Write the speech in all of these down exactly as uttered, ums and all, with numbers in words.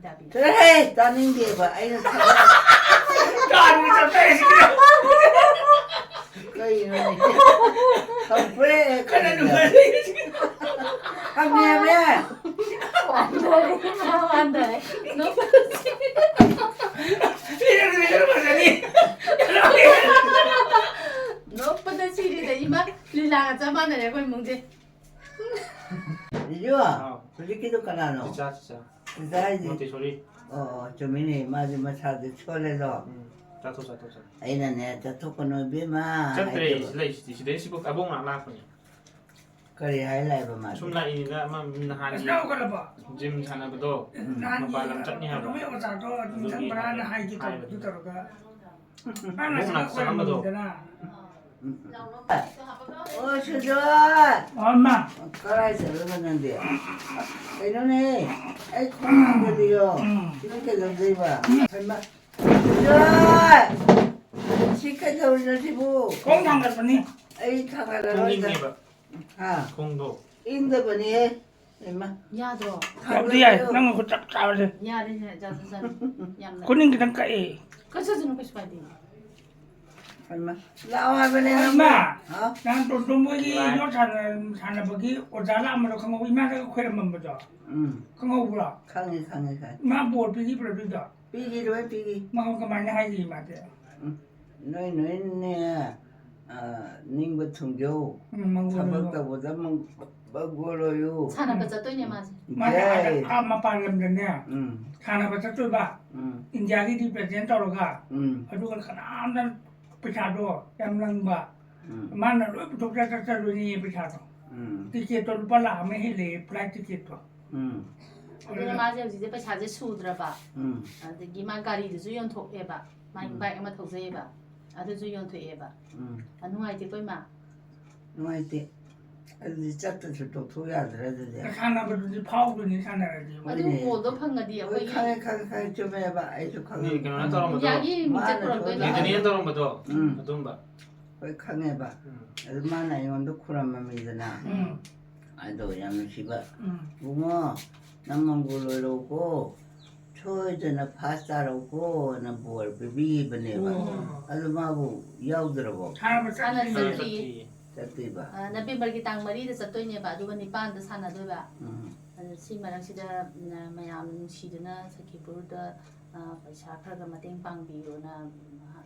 ꯆꯠꯂꯍꯦ, ꯇꯥꯅꯤꯡꯗꯦꯕ꯫ ꯑꯩꯅ ꯊꯕꯛ ꯀꯥꯟꯒꯤ ꯆꯠꯄ ꯍꯥꯏꯁꯤꯗꯤ꯫ ꯀꯩꯅꯣꯅꯦ? ꯈꯪꯄ꯭ꯔꯦꯛ ꯍꯦꯛ ꯀꯅꯥ ꯈꯪꯗꯦ꯫ ꯅꯨꯡꯉꯥꯏꯔꯤꯁꯤꯗꯤ? ꯈꯪꯉꯦꯃꯦ꯫ ꯋꯥꯟꯗꯔꯦ, ꯃꯥ ꯋꯥꯟꯗꯔꯦ꯫ ꯅꯣꯛꯄꯗ ꯁꯤꯔꯦ꯫ ꯁꯤꯔꯦ, ꯁꯤꯔꯦ, ꯐꯖꯅꯤ꯫ ꯅꯣꯛꯄꯗ ꯁꯤꯔꯦꯗ, ꯏꯃꯥ꯫ ꯂꯤꯂꯥꯒ ꯆꯞ ꯃꯥꯟꯅꯔꯦ ꯑꯩꯈꯣꯏ ꯏꯃꯨꯡꯁꯦ꯫ ꯖꯤꯖꯨ, ꯍꯥꯎ꯫ ꯍꯧꯖꯤꯛꯀꯤꯗꯣ ꯀꯅꯥꯅꯣ? ꯆꯤꯆꯥ, ꯆꯤꯆꯥ꯫ ꯆꯤꯆꯥ ꯍꯥꯏꯁꯦ? ꯃꯣꯟꯇꯦꯁꯣꯔꯤ꯫ ꯑꯣ, ꯑꯣ, ꯆꯨꯝꯃꯤꯅꯦ, ꯃꯥꯁꯦ ꯃꯁꯥꯁꯦ ꯁꯣꯜꯂꯦꯗꯣ꯫ ꯎꯝ, ꯆꯠꯊꯣꯛ, ꯆꯠꯊꯣꯛ, ꯆꯠꯊꯣꯛ꯫ ꯑꯩꯅꯅꯦ, ꯆꯠꯊꯣꯛꯀꯅꯣ ꯏꯕꯦꯝꯃ ꯆꯠꯇ꯭ꯔꯦ, ꯍꯥꯏꯗꯦꯕ꯫ ꯁꯤ ꯂꯩ, ꯁꯤꯗꯤ, ꯁꯤꯗꯩ ꯁꯤꯕꯨꯛ ꯑꯕꯣꯛ ꯉꯥꯛ ꯂꯥꯛꯄꯅꯦ꯫ ꯀꯔꯤ ꯍꯥꯏ ꯂꯥꯛꯏꯕ ꯃꯥꯗꯤ? ꯁꯨꯝ ꯂꯥꯛꯏꯅꯤꯗ, ꯑꯃ ꯅꯍꯥꯟꯒꯤ ꯑꯁ, ꯅꯪ ꯍꯧꯒꯠꯂꯕꯣ? ꯖꯤꯝ ꯁꯥꯟꯅꯕꯗꯣ, ꯅꯍꯥꯟꯒꯤ ꯃꯄꯥꯟ ꯂꯝ ꯆꯠꯅꯤ ꯍꯥꯏꯕ꯫ ꯅꯣꯡꯃꯩ ꯑꯣꯖꯥꯗꯣ ꯑꯗꯨꯒꯤ ꯅꯤꯡꯁꯤꯡꯕ꯭ꯔꯥꯅ ꯍꯥꯏꯒꯦ ꯇꯧꯕ, ꯍꯥꯏꯕꯅꯤ꯫ ꯑꯗꯨ ꯇꯧꯔꯒ ꯅꯪꯅ ꯑꯕꯣꯛ ꯁꯤꯗ ꯉꯥꯛ ꯆꯪꯉꯝꯕꯗꯣ꯫ ꯀꯣꯏꯔꯝꯃꯤꯗꯅ꯫ ꯑꯣ, ꯁꯨꯖꯣꯏ! ꯑꯣ, ꯃꯥ꯫ ꯀꯔꯥꯏ ꯆꯠꯂꯨꯕ ꯅꯪꯗꯤ? ꯀꯩꯅꯣꯅꯦ, ꯑꯩ ꯈꯣꯡ ꯍꯥꯝꯖꯜꯂꯤꯌꯣ꯫ ꯎꯝ꯫ ꯁꯤꯗ ꯀꯩꯗꯧꯗꯣꯏꯕ? ꯎꯝ꯫ ꯍꯩꯃꯥ꯫ ꯁꯨꯖꯣꯏ! ꯁꯤ ꯀꯩꯗꯧꯔꯤꯅꯣ ꯁꯤꯕꯨ? ꯈꯣꯡ ꯊꯥꯡꯒꯠꯄꯅꯤ꯫ ꯑꯩ ꯊꯥꯡꯒꯠꯂꯔꯣꯏꯗ꯫ ꯊꯥꯡꯖꯤꯟꯒꯦꯕ꯫ ꯍꯥ? ꯈꯣꯡꯗꯣ꯫ ꯏꯪꯗꯕꯅꯤꯍꯦ꯫ ꯍꯩꯃꯥ꯫ ꯌꯥꯗ꯭ꯔꯣ? ꯌꯥꯕꯨꯗꯤ ꯌꯥꯏ, ꯊꯥꯡꯒꯠꯂꯣ꯫ ꯅꯪ ꯈꯨꯠ ꯆꯞ ꯆꯥꯕꯁꯦ꯫ ꯌꯥꯔꯦꯅꯦ, ꯌꯥꯖꯁꯅꯨ꯫ ꯌꯥꯝꯅ꯫ ꯈꯨꯅꯤꯡ ꯈꯤꯇꯪ ꯀꯛꯑꯦ꯫ ꯀꯛꯆꯁꯅꯨ, ꯀꯩꯁꯨ ꯀꯥꯏꯗꯦ꯫ ꯍꯩꯃꯥ꯫ ꯂꯥꯛꯑꯣ ꯍꯥꯏꯕꯅꯦ ꯅꯪꯕꯨ꯫ ꯏꯃꯥ, ꯍꯥ? ꯅꯍꯥꯟ ꯇꯣꯟꯇꯣꯟ ꯃꯣꯏꯒꯤ ꯌꯣꯠ ꯁꯥꯟꯅ-, ꯁꯥꯟꯅꯕꯒꯤ ꯑꯣꯖꯥ ꯂꯥꯛꯑꯝꯕꯗꯣ ꯈꯪꯍꯧꯕ? ꯏꯃꯥꯗꯒ ꯈꯣꯏꯔꯝꯃꯝꯕꯗꯣ? ꯎꯝ꯫ ꯈꯪꯍꯧꯕ꯭ꯔꯣ? ꯈꯪꯉꯦ, ꯈꯪꯉꯦ, ꯈꯪꯉꯦ꯫ ꯃꯥ ꯕꯣꯔ ꯄꯤꯈꯤꯕ꯭ꯔꯣ ꯑꯗꯨꯏꯗꯣ? ꯄꯤꯈꯤ, ꯂꯣꯏ ꯄꯤꯈꯤ꯫ ꯃꯥ ꯀꯃꯥꯏꯅ ꯍꯥꯏꯈꯤ ꯃꯥꯗꯤ? ꯎꯝ꯫ ꯅꯣꯏ, ꯅꯣꯏꯅꯦ, ꯑ, ꯅꯤꯡꯕ ꯊꯨꯡꯖꯧ꯫ ꯎꯝ, ꯃꯪꯒꯣꯜ ꯊꯕꯛ ꯂꯣꯏꯕ꯫ ꯇꯧꯕꯗ ꯃꯪ-, ꯃꯪꯒꯣꯜ ꯑꯣꯏꯌꯨ꯫ ꯁꯥꯟꯅꯕ ꯎꯝ꯫ ꯆꯠꯇꯣꯏꯅꯦ ꯃꯥꯁꯦ꯫ ꯃꯥꯁꯦ ꯑꯥꯗ, ꯖꯩ꯫ ꯑꯥ ꯃꯄꯥꯟ ꯂꯝꯗꯅꯦ ꯎꯝ꯫ ꯁꯥꯟꯅꯕ ꯆꯠꯇꯣꯏꯕ꯫ ꯎꯝ꯫ ꯏꯟꯗꯤꯌꯥꯒꯤ represent ꯇꯧꯔꯒ꯫ ꯎꯝ꯫ ꯑꯗꯨꯒ ꯀꯅꯥꯝꯇ ꯄꯩꯁꯥꯗꯣ ꯌꯥꯝ ꯂꯪꯕ꯫ ꯎꯝ꯫ ꯃꯥꯅ ꯂꯣꯏ ꯄꯨꯊꯣꯛꯆ ꯆꯠꯆꯗꯣꯏꯅꯦ ꯄꯩꯁꯥꯗꯣ꯫ ꯎꯝ꯫ ꯇꯤꯀꯦꯠꯇꯣ ꯂꯨꯄꯥ ꯂꯥꯈ ꯑꯃ ꯍꯦꯜꯂꯦ, flight ꯇꯤꯀꯦꯠꯇꯣ꯫ ꯎꯝ꯫ ꯑꯗꯨꯅ ꯃꯥꯁꯦ ꯍꯧꯖꯤꯛꯁꯦ ꯄꯩꯁꯥꯁꯦ ꯁꯨꯗ꯭ꯔꯕ꯫ ꯎꯝ꯫ ꯑꯗꯒꯤ ꯃꯥ ꯒꯥꯔꯤꯗꯨꯁꯨ ꯌꯣꯟꯊꯣꯛꯑꯦꯕ꯫ ꯃꯥꯒꯤ ꯎꯝ꯫ Bike ꯑꯃ ꯊꯧꯖꯩꯑꯕ꯫ ꯑꯗꯨꯁꯨ ꯌꯣꯟꯊꯣꯛꯑꯦꯕ꯫ ꯎꯝ꯫ ꯑ, ꯅꯨꯡꯉꯥꯏꯇꯦꯀꯣ, ꯏꯃꯥ? ꯅꯨꯡꯉꯥꯏꯇꯦ꯫ ꯑꯗꯨꯗꯤ ꯆꯠꯇ꯭ꯔꯁꯨ ꯇꯣꯛꯊꯣꯛ ꯌꯥꯗ꯭ꯔꯦ ꯑꯗꯨꯗꯤ꯫ ꯁꯥꯟꯅꯕꯗꯨꯗꯤ ꯐꯥꯎꯗꯣꯏꯅꯤ ꯁꯥꯟꯅꯔꯗꯤ꯫ ꯑꯗꯨ ꯍꯣꯏꯅꯦ꯫ Ball ꯗꯣ ꯐꯪꯉꯗꯤ ꯍꯣꯏ, ꯑꯩꯈꯣꯏꯒꯤ ꯈꯪꯉꯦ, ꯈꯪꯉꯦ, ꯈꯪꯉꯦ, ꯆꯨꯝꯃꯦꯕ꯫ ꯑꯩꯁꯨ ꯈꯪꯉꯦ꯫ ꯀꯩꯅꯣꯅ ꯇꯧꯔꯝꯕꯗꯣ? ꯏꯟꯗꯤꯌꯥꯒꯤ ꯃꯤꯡꯆꯠ ꯃꯥꯅ ꯄꯨꯔꯛꯇꯣꯏꯅꯦ꯫ ꯁꯣꯏꯗꯅ ꯅꯦꯇꯅꯦꯜ ꯇꯧꯔꯝꯕꯗꯣ? ꯎꯝ꯫ ꯑꯗꯨꯝꯕ꯫ ꯍꯣꯏ, ꯈꯪꯉꯦꯕ꯫ ꯎꯝ꯫ ꯑꯗꯨ ꯃꯥꯅ ꯑꯩꯉꯣꯟꯗ ꯈꯨꯔꯝꯃꯝꯃꯤꯗꯅ꯫ ꯎꯝ꯫ ꯑꯗꯣ ꯌꯥꯝ ꯅꯨꯡꯁꯤꯕ꯫ ꯎꯝ꯫ "ꯏꯕꯨꯡꯉꯣ, ꯅꯪ ꯃꯪꯒꯣꯜ ꯑꯣꯏꯔꯛꯎꯀꯣ꯫ ꯁꯣꯏꯗꯅ ꯐꯥꯁ ꯇꯥꯔꯛꯎꯀꯣꯅ ꯕꯣꯔ ꯄꯤꯕꯤꯈꯤꯕꯅꯦꯕ꯫ ꯑꯗꯨ ꯃꯥꯕꯨ ꯌꯥꯎꯗ꯭ꯔꯕꯣ? ꯍꯥꯟꯅ ꯆꯠꯇ꯭ꯔꯤꯌꯦ꯫ ꯆꯠꯇ꯭ꯔꯤꯕ? ꯅꯕꯦꯝꯕꯔꯒꯤ ꯇꯥꯡ ꯃꯔꯤꯗ ꯆꯠꯇꯣꯏꯅꯦꯕ, ꯑꯗꯨꯒ ꯅꯤꯄꯥꯟꯗ ꯁꯥꯟꯅꯗꯣꯏꯕ꯫ ꯎꯝ꯫ ꯑꯗꯨ ꯁꯤ ꯃꯔꯛꯁꯤꯗ ꯃꯌꯥꯝꯅ ꯅꯨꯡꯁꯤꯗꯨꯅ ꯁꯈꯤꯄꯨꯔꯗ ꯄꯩꯁꯥ ꯈꯔꯒ ꯃꯇꯦꯡ ꯄꯥꯡꯕꯤꯌꯣꯅ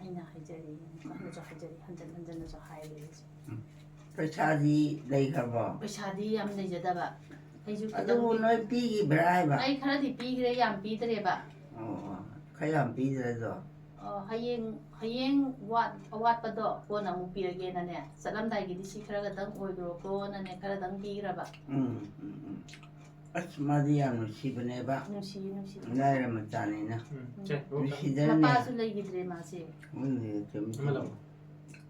ꯑꯩꯅ ꯍꯥꯏꯖꯔꯤ꯫ ꯑꯃꯨꯛ ꯍꯟꯅꯁꯨ ꯍꯥꯏꯖꯔꯤ, ꯍꯟꯖꯟ ꯍꯟꯖꯟꯅꯁꯨ ꯍꯥꯏꯔꯤ ꯑꯩꯁꯦ꯫ ꯄꯩꯁꯥꯗꯤ ꯂꯩꯈ꯭ꯔꯕꯣ? ꯄꯩꯁꯥꯗꯤ ꯌꯥꯝ ꯂꯩꯖꯗꯕ꯫ ꯑꯩꯁꯨ ꯑꯗꯨꯕꯨ ꯈꯤꯇꯪꯗꯤ ꯅꯣꯏ ꯄꯤꯈꯤꯕ꯭ꯔꯥ ꯍꯥꯏꯕ? ꯑꯩ ꯈꯔꯗꯤ ꯄꯤꯈ꯭ꯔꯦ, ꯌꯥꯝ ꯄꯤꯗ꯭ꯔꯦꯕ꯫ ꯑꯣ, ꯑꯣ, ꯈꯔ ꯌꯥꯝ ꯄꯤꯗ꯭ꯔꯦꯗꯣ? ꯑꯣ, ꯍꯌꯦꯡ ꯍꯌꯦꯡ ꯋꯥꯠ ꯑꯋꯥꯠꯄꯗꯣ ꯀꯣꯟꯅ ꯑꯃꯨꯛ ꯄꯤꯔꯒꯦꯅꯅꯦ, ꯆꯠꯂꯝꯗꯥꯏꯒꯤꯗꯤ ꯁꯤ ꯈꯔꯒꯗꯪ ꯑꯣꯏꯈ꯭ꯔꯣꯀꯣꯅꯅꯦ, ꯈꯔꯗꯪ ꯄꯤꯈ꯭ꯔꯕ꯫ ꯎꯝ, ꯎꯝ, ꯎꯝ꯫ ꯑꯁ, ꯃꯥꯗꯤ ꯌꯥꯝ ꯅꯨꯡꯁꯤꯕꯅꯦꯕ꯫ ꯅꯨꯡꯁꯤꯌꯦ, ꯅꯨꯡꯁꯤꯌꯦ꯫ ꯂꯥꯏꯔ ꯃꯆꯥꯅꯤꯅ꯫ ꯎꯝ, ꯁꯦ, ꯅꯨꯡꯁꯤꯗ꯭ꯔꯅꯦ? ꯃꯄꯥꯁꯨ ꯂꯩꯈꯤꯗ꯭ꯔꯦ ꯃꯥꯁꯦ꯫ ꯎꯝ, ꯆꯨꯝꯃꯤ, ꯑꯃ ꯆꯨꯝꯃꯤ꯫ ꯂꯧ꯫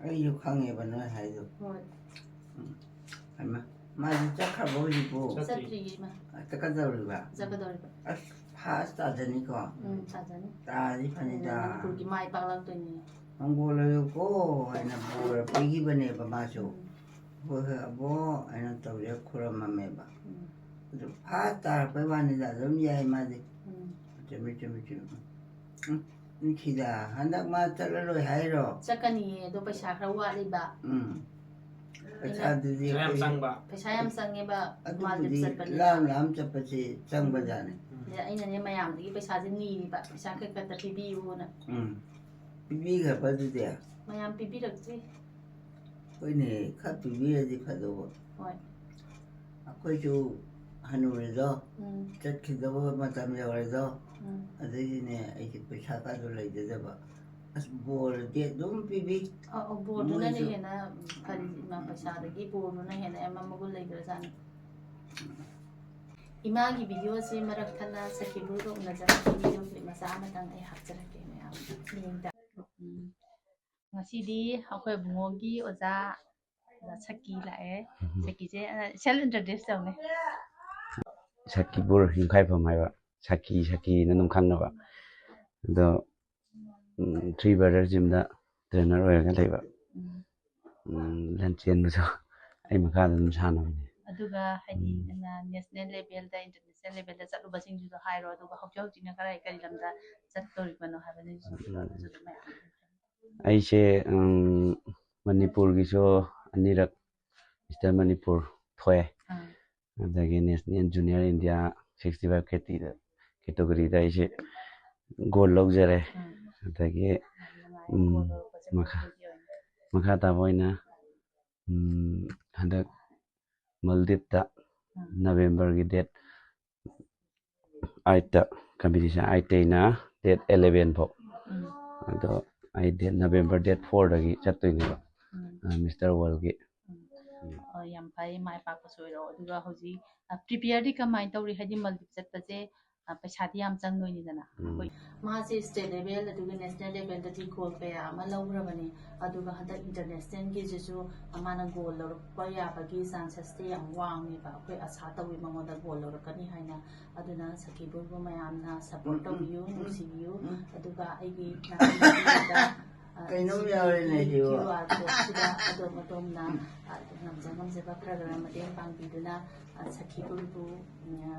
ꯑꯩꯁꯨ ꯈꯪꯉꯦꯕ ꯅꯣꯏ ꯍꯥꯏꯗꯣ꯫ ꯍꯣꯏ꯫ ꯍꯩꯃꯥ, ꯃꯥꯗꯤ ꯆꯠꯈ꯭ꯔꯕꯣ ꯍꯧꯖꯤꯛꯄꯨ? ꯆꯠꯇ꯭ꯔꯤ꯫ ꯆꯠꯇ꯭ꯔꯤꯌꯦ ꯏꯃꯥ꯫ ꯆꯠꯀꯗꯧꯔꯤꯕ? ꯆꯠꯀꯗꯧꯔꯤꯕ꯫ ꯑꯁ, ꯐꯥꯁ ꯇꯥꯖꯅꯤꯀꯣ? ꯎꯝ, ꯇꯥꯖꯅꯤ꯫ ꯇꯥꯔꯗꯤ ꯐꯅꯤꯗ꯫ ꯃꯅꯤꯄꯨꯔꯒꯤ ꯃꯥꯏ ꯄꯥꯛꯂꯛꯇꯣꯏꯅꯤ꯫ ꯍꯣꯡꯒꯣꯜꯂꯣꯏꯌꯨꯀꯣ ꯍꯥꯏꯅ ꯕꯣꯔ ꯄꯤꯈꯤꯕꯅꯦꯕ ꯃꯥꯁꯨ꯫ ꯎꯝ꯫ ꯍꯣꯏ, ꯍꯣꯏ, ꯑꯕꯣ ꯍꯥꯏꯅ ꯇꯧꯔꯦ, ꯈꯨꯔꯝꯃꯝꯃꯦꯕ꯫ ꯎꯝ꯫ ꯑꯗꯨ ꯐꯥꯁ ꯇꯥꯔꯛꯄꯩ ꯋꯥꯅꯤꯗ, ꯑꯗꯨꯝ ꯌꯥꯏ ꯃꯥꯗꯤ꯫ ꯎꯝ꯫ ꯆꯨꯝꯃꯤ, ꯆꯨꯝꯃꯤ, ꯆꯨꯝꯃꯤ꯫ ꯎꯝ, ꯅꯨꯡꯁꯤꯗ, ꯍꯟꯗꯛ ꯃꯥ ꯆꯠꯂꯔꯣꯏ ꯍꯥꯏꯔꯣ? ꯆꯠꯀꯅꯤꯌꯦ, ꯑꯗꯣ ꯄꯩꯁꯥ ꯈꯔ ꯋꯥꯠꯂꯤꯕ꯫ ꯎꯝ꯫ ꯄꯩꯁꯥꯗꯨꯗꯤ ꯄꯩꯁꯥ ꯌꯥꯝ ꯑꯩꯈꯣꯏ ꯆꯪꯕ꯫ ꯄꯩꯁꯥ ꯌꯥꯝ ꯆꯪꯉꯦꯕ, ꯑꯗꯨꯕꯨꯗꯤ ꯃꯥꯜꯗꯤꯞ ꯆꯠꯄꯅꯤꯅ꯫ ꯂꯥꯞ ꯂꯥꯞ ꯆꯠꯄꯁꯤ ꯆꯪꯕꯖꯥꯠꯅꯤ꯫ ꯑꯗꯩ ꯑꯩꯅꯅꯦ, ꯃꯌꯥꯝꯗꯒꯤ ꯄꯩꯁꯥꯁꯦ ꯅꯤꯔꯤꯕ, ꯄꯩꯁꯥ ꯈꯔ ꯈꯛꯇ ꯄꯤꯕꯤꯌꯨꯅ꯫ ꯎꯝ꯫ ꯄꯤꯕꯤꯈ꯭ꯔꯕ ꯑꯗꯨꯗꯤ? ꯃꯌꯥꯝ ꯄꯤꯕꯤꯔꯛꯇ꯭ꯔꯤ꯫ ꯍꯣꯏꯅꯦ, ꯈꯔ ꯄꯤꯕꯤꯔꯗꯤ ꯐꯗꯧꯕ꯫ ꯍꯣꯏ꯫ ꯑꯩꯈꯣꯏꯁꯨ ꯍꯅꯨꯔꯦꯗꯣ, ꯎꯝ꯫ ꯆꯠꯈꯤꯗꯧꯕ ꯃꯇꯝ ꯌꯧꯔꯦꯗꯣ, ꯎꯝ꯫ ꯑꯗꯨꯒꯤꯅꯦ ꯑꯩꯁꯦ ꯄꯩꯁꯥ ꯀꯥꯗꯣ ꯂꯩꯖꯗꯕ꯫ ꯑꯁ, ꯕꯣꯔꯗꯤ ꯑꯗꯨꯝ ꯄꯤꯕꯤ꯫ ꯑ, ꯑ, ꯕꯣꯔꯗꯨꯅꯅꯦ ꯃꯣꯏꯁꯨ ꯍꯦꯟꯅ ꯐꯔꯤ, ꯏꯃꯥ, ꯄꯩꯁꯥꯗꯒꯤ ꯕꯣꯔꯗꯨꯅ ꯍꯦꯟꯅ ꯌꯥꯝ ꯃꯒꯨꯟ ꯂꯩꯈ꯭ꯔꯖꯥꯠꯅꯤ꯫ ꯏꯃꯥꯒꯤ ꯚꯤꯗꯤꯑꯣꯁꯤ ꯃꯔꯛ ꯊꯠꯅ ꯁꯈꯤꯕꯨꯒ ꯎꯅꯖꯔꯛꯄꯒꯤ ꯚꯤꯗꯤꯑꯣ ꯀ꯭ꯂꯤꯞ ꯃꯆꯥ ꯑꯃꯇꯪ ꯑꯩ ꯍꯥꯞꯆꯔꯛꯀꯦ ꯃꯌꯥꯝ ꯌꯦꯡꯗ-, ꯎꯝ꯫ ꯉꯁꯤꯗꯤ ꯑꯩꯈꯣꯏ ꯏꯕꯨꯡꯉꯣꯒꯤ ꯑꯣꯖꯥ, ꯑꯣꯖꯥ ꯁꯛꯀꯤ ꯂꯥꯛꯑꯦ꯫ ꯁꯛꯀꯤꯁꯦ, ꯑ, self introduce ꯇꯧꯅꯦ꯫ ꯁꯛꯀꯤꯕꯨꯔ ꯌꯨꯝꯈꯥꯏꯐꯝ ꯍꯥꯏꯕ, ꯁꯛꯀꯤ, ꯁꯛꯀꯤꯅ ꯑꯗꯨꯝ ꯈꯪꯅꯕ꯫ ꯑꯗꯣ, ꯎꯝ, ꯊ꯭ꯔꯤ ꯕ꯭ꯔꯗꯔ ꯖꯤꯝꯗ ꯇ꯭ꯔꯦꯅꯔ ꯑꯣꯏꯔꯒ ꯂꯩꯕ꯫ ꯎꯝ꯫ ꯎꯝ, ꯂꯝꯖꯦꯟꯕꯁꯨ ꯑꯩ ꯃꯈꯥꯗ ꯑꯗꯨꯝ ꯁꯥꯟꯅꯕꯅꯦ꯫ ꯑꯗꯨꯒ ꯍꯥꯏꯗꯤ ꯎꯝ꯫ ꯅꯪꯅ ꯅꯦꯁꯅꯦꯜ ꯂꯦꯚꯦꯜꯗ, ꯏꯟꯇꯔꯅꯦꯁꯅꯦꯜ ꯂꯦꯚꯦꯜꯗ ꯆꯠꯂꯨꯕꯁꯤꯡꯗꯨꯁꯨ ꯍꯥꯏꯔꯣ, ꯑꯗꯨꯒ ꯍꯧꯖꯤꯛ ꯍꯧꯖꯤꯛꯅ ꯀꯔꯥꯏ ꯀꯔꯤ ꯂꯝꯗ ꯆꯠꯇꯧꯔꯤꯕꯅꯣ ꯍꯥꯏꯕꯅꯤꯁꯨ ꯎꯝ꯫ ꯑꯗꯨꯁꯨ ꯑꯗꯨꯝ ꯃꯌꯥꯝ ꯑꯗꯨꯝ ꯍꯥꯏꯔꯣ꯫ ꯑꯩꯁꯦ ꯎꯝ, ꯃꯅꯤꯄꯨꯔꯒꯤꯁꯨ ꯑꯅꯤꯔꯛ ꯃꯤꯁꯇꯔ ꯃꯅꯤꯄꯨꯔ ꯊꯣꯛꯑꯦ꯫ ꯑꯥ꯫ ꯑꯗꯒꯤ national junior India sixty five ꯀꯦꯇꯤꯗ ꯀꯦꯇꯣꯒꯣꯔꯤꯗ ꯑꯩꯁꯦ ꯒꯣꯜ ꯂꯧꯖꯔꯦ꯫ ꯎꯝ꯫ ꯑꯗꯒꯤ ꯌꯥꯝ ꯅꯨꯡꯉꯥꯏ ꯎꯝ, ꯒꯣꯜ ꯂꯧꯕꯁꯦ ꯃꯈꯥ ꯃꯅꯤꯄꯨꯔꯒꯤ ꯑꯣꯏꯅ꯫ ꯃꯈꯥ ꯇꯥꯕ ꯑꯣꯏꯅ ꯎꯝ, ꯍꯟꯗꯛ ꯃꯜꯗꯤꯞꯇ ꯎꯝ꯫ ꯅꯕꯦꯝꯕꯔꯒꯤ ꯗꯦꯠ ꯑꯥꯏꯠꯇ ꯀꯝꯄꯤꯇꯤꯁꯟ ꯑꯥꯏꯠꯇꯩꯅ ꯗꯦꯠ ꯑꯦꯂꯦꯚꯦꯟ ꯐꯥꯎ꯫ ꯎꯝ꯫ ꯑꯗꯣ ꯑꯩ ꯗꯦꯠ ꯅꯕꯦꯝꯕꯔ ꯗꯦꯠ ꯐꯣꯔꯗꯒꯤ ꯆꯠꯇꯣꯏꯅꯦꯕ ꯎꯝ꯫ ꯃꯤꯁꯇꯔ ꯋꯥꯔꯜꯒꯤ꯫ ꯎꯝ꯫ ꯑ, ꯌꯥꯝ ꯐꯩ, ꯃꯥꯏ ꯄꯥꯛꯄꯁꯨ ꯑꯣꯏꯔꯣ꯫ ꯑꯗꯨꯒ ꯍꯧꯖꯤꯛ ꯄ꯭ꯔꯤꯄꯦꯌꯔꯗꯤ ꯀꯃꯥꯏꯅ ꯇꯧꯔꯤ? ꯍꯥꯏꯗꯤ ꯃꯜꯗꯤꯞ ꯆꯠꯄꯁꯦ ꯑ, ꯄꯩꯁꯥꯗꯤ ꯌꯥꯝ ꯆꯪꯗꯣꯏꯅꯤꯗꯅ꯫ ꯎꯝ꯫ ꯑꯩꯈꯣꯏ ꯃꯥꯁꯦ ꯁ꯭ꯇꯦꯠ ꯂꯦꯚꯦꯜ ꯑꯗꯨꯒ ꯅꯦꯁꯅꯦꯜ ꯂꯦꯚꯦꯜꯗꯗꯤ ꯒꯣꯜ ꯀꯌꯥ ꯑꯃ ꯂꯧꯈ꯭ꯔꯕꯅꯤ꯫ ꯑꯗꯨꯒ ꯍꯟꯗꯛ ꯏꯟꯇꯔꯅꯦꯁꯅꯦꯜꯒꯤꯁꯤꯁꯨ ꯃꯥꯅ ꯒꯣꯜ ꯂꯧꯔꯛꯄ ꯌꯥꯕꯒꯤ ꯆꯥꯟꯁꯦꯁꯇꯤ ꯌꯥꯝ ꯋꯥꯡꯉꯦꯕ꯫ ꯑꯩꯈꯣꯏ ꯑꯁꯥ ꯇꯧꯏ ꯃꯉꯣꯟꯗ ꯒꯣꯜ ꯂꯧꯔꯛꯀꯅꯤ ꯍꯥꯏꯅ꯫ ꯑꯗꯨꯅ ꯁꯈꯤꯕꯨꯕꯨ ꯃꯌꯥꯝꯅ ꯁꯄꯣꯔꯠ ꯎꯝ, ꯎꯝ, ꯇꯧꯕꯤꯌꯨ, ꯎꯝ, ꯅꯨꯡꯁꯤꯕꯤꯌꯨ꯫ ꯎꯝ꯫ ꯑꯗꯨꯒ ꯑꯩꯒꯤ ꯅꯥꯀꯟꯗ, ꯑ, ꯀꯩꯅꯣꯝ ꯁꯤꯒꯤ ꯌꯥꯎꯔꯦꯅꯦ ꯁꯤꯕꯣ꯫ ꯀ꯭ꯌꯨ ꯑꯥꯔ ꯀꯣꯗꯁꯤꯗ ꯑꯗꯣꯝ ꯑꯗꯣꯝꯅ, ꯑ, ꯉꯝꯖ ꯉꯝꯖꯕ ꯈꯔ ꯈꯔ ꯃꯇꯦꯡ ꯄꯥꯡꯕꯤꯗꯨꯅ, ꯑ, ꯁꯈꯤꯕꯨꯕꯨ, ꯎꯝ, ꯑ,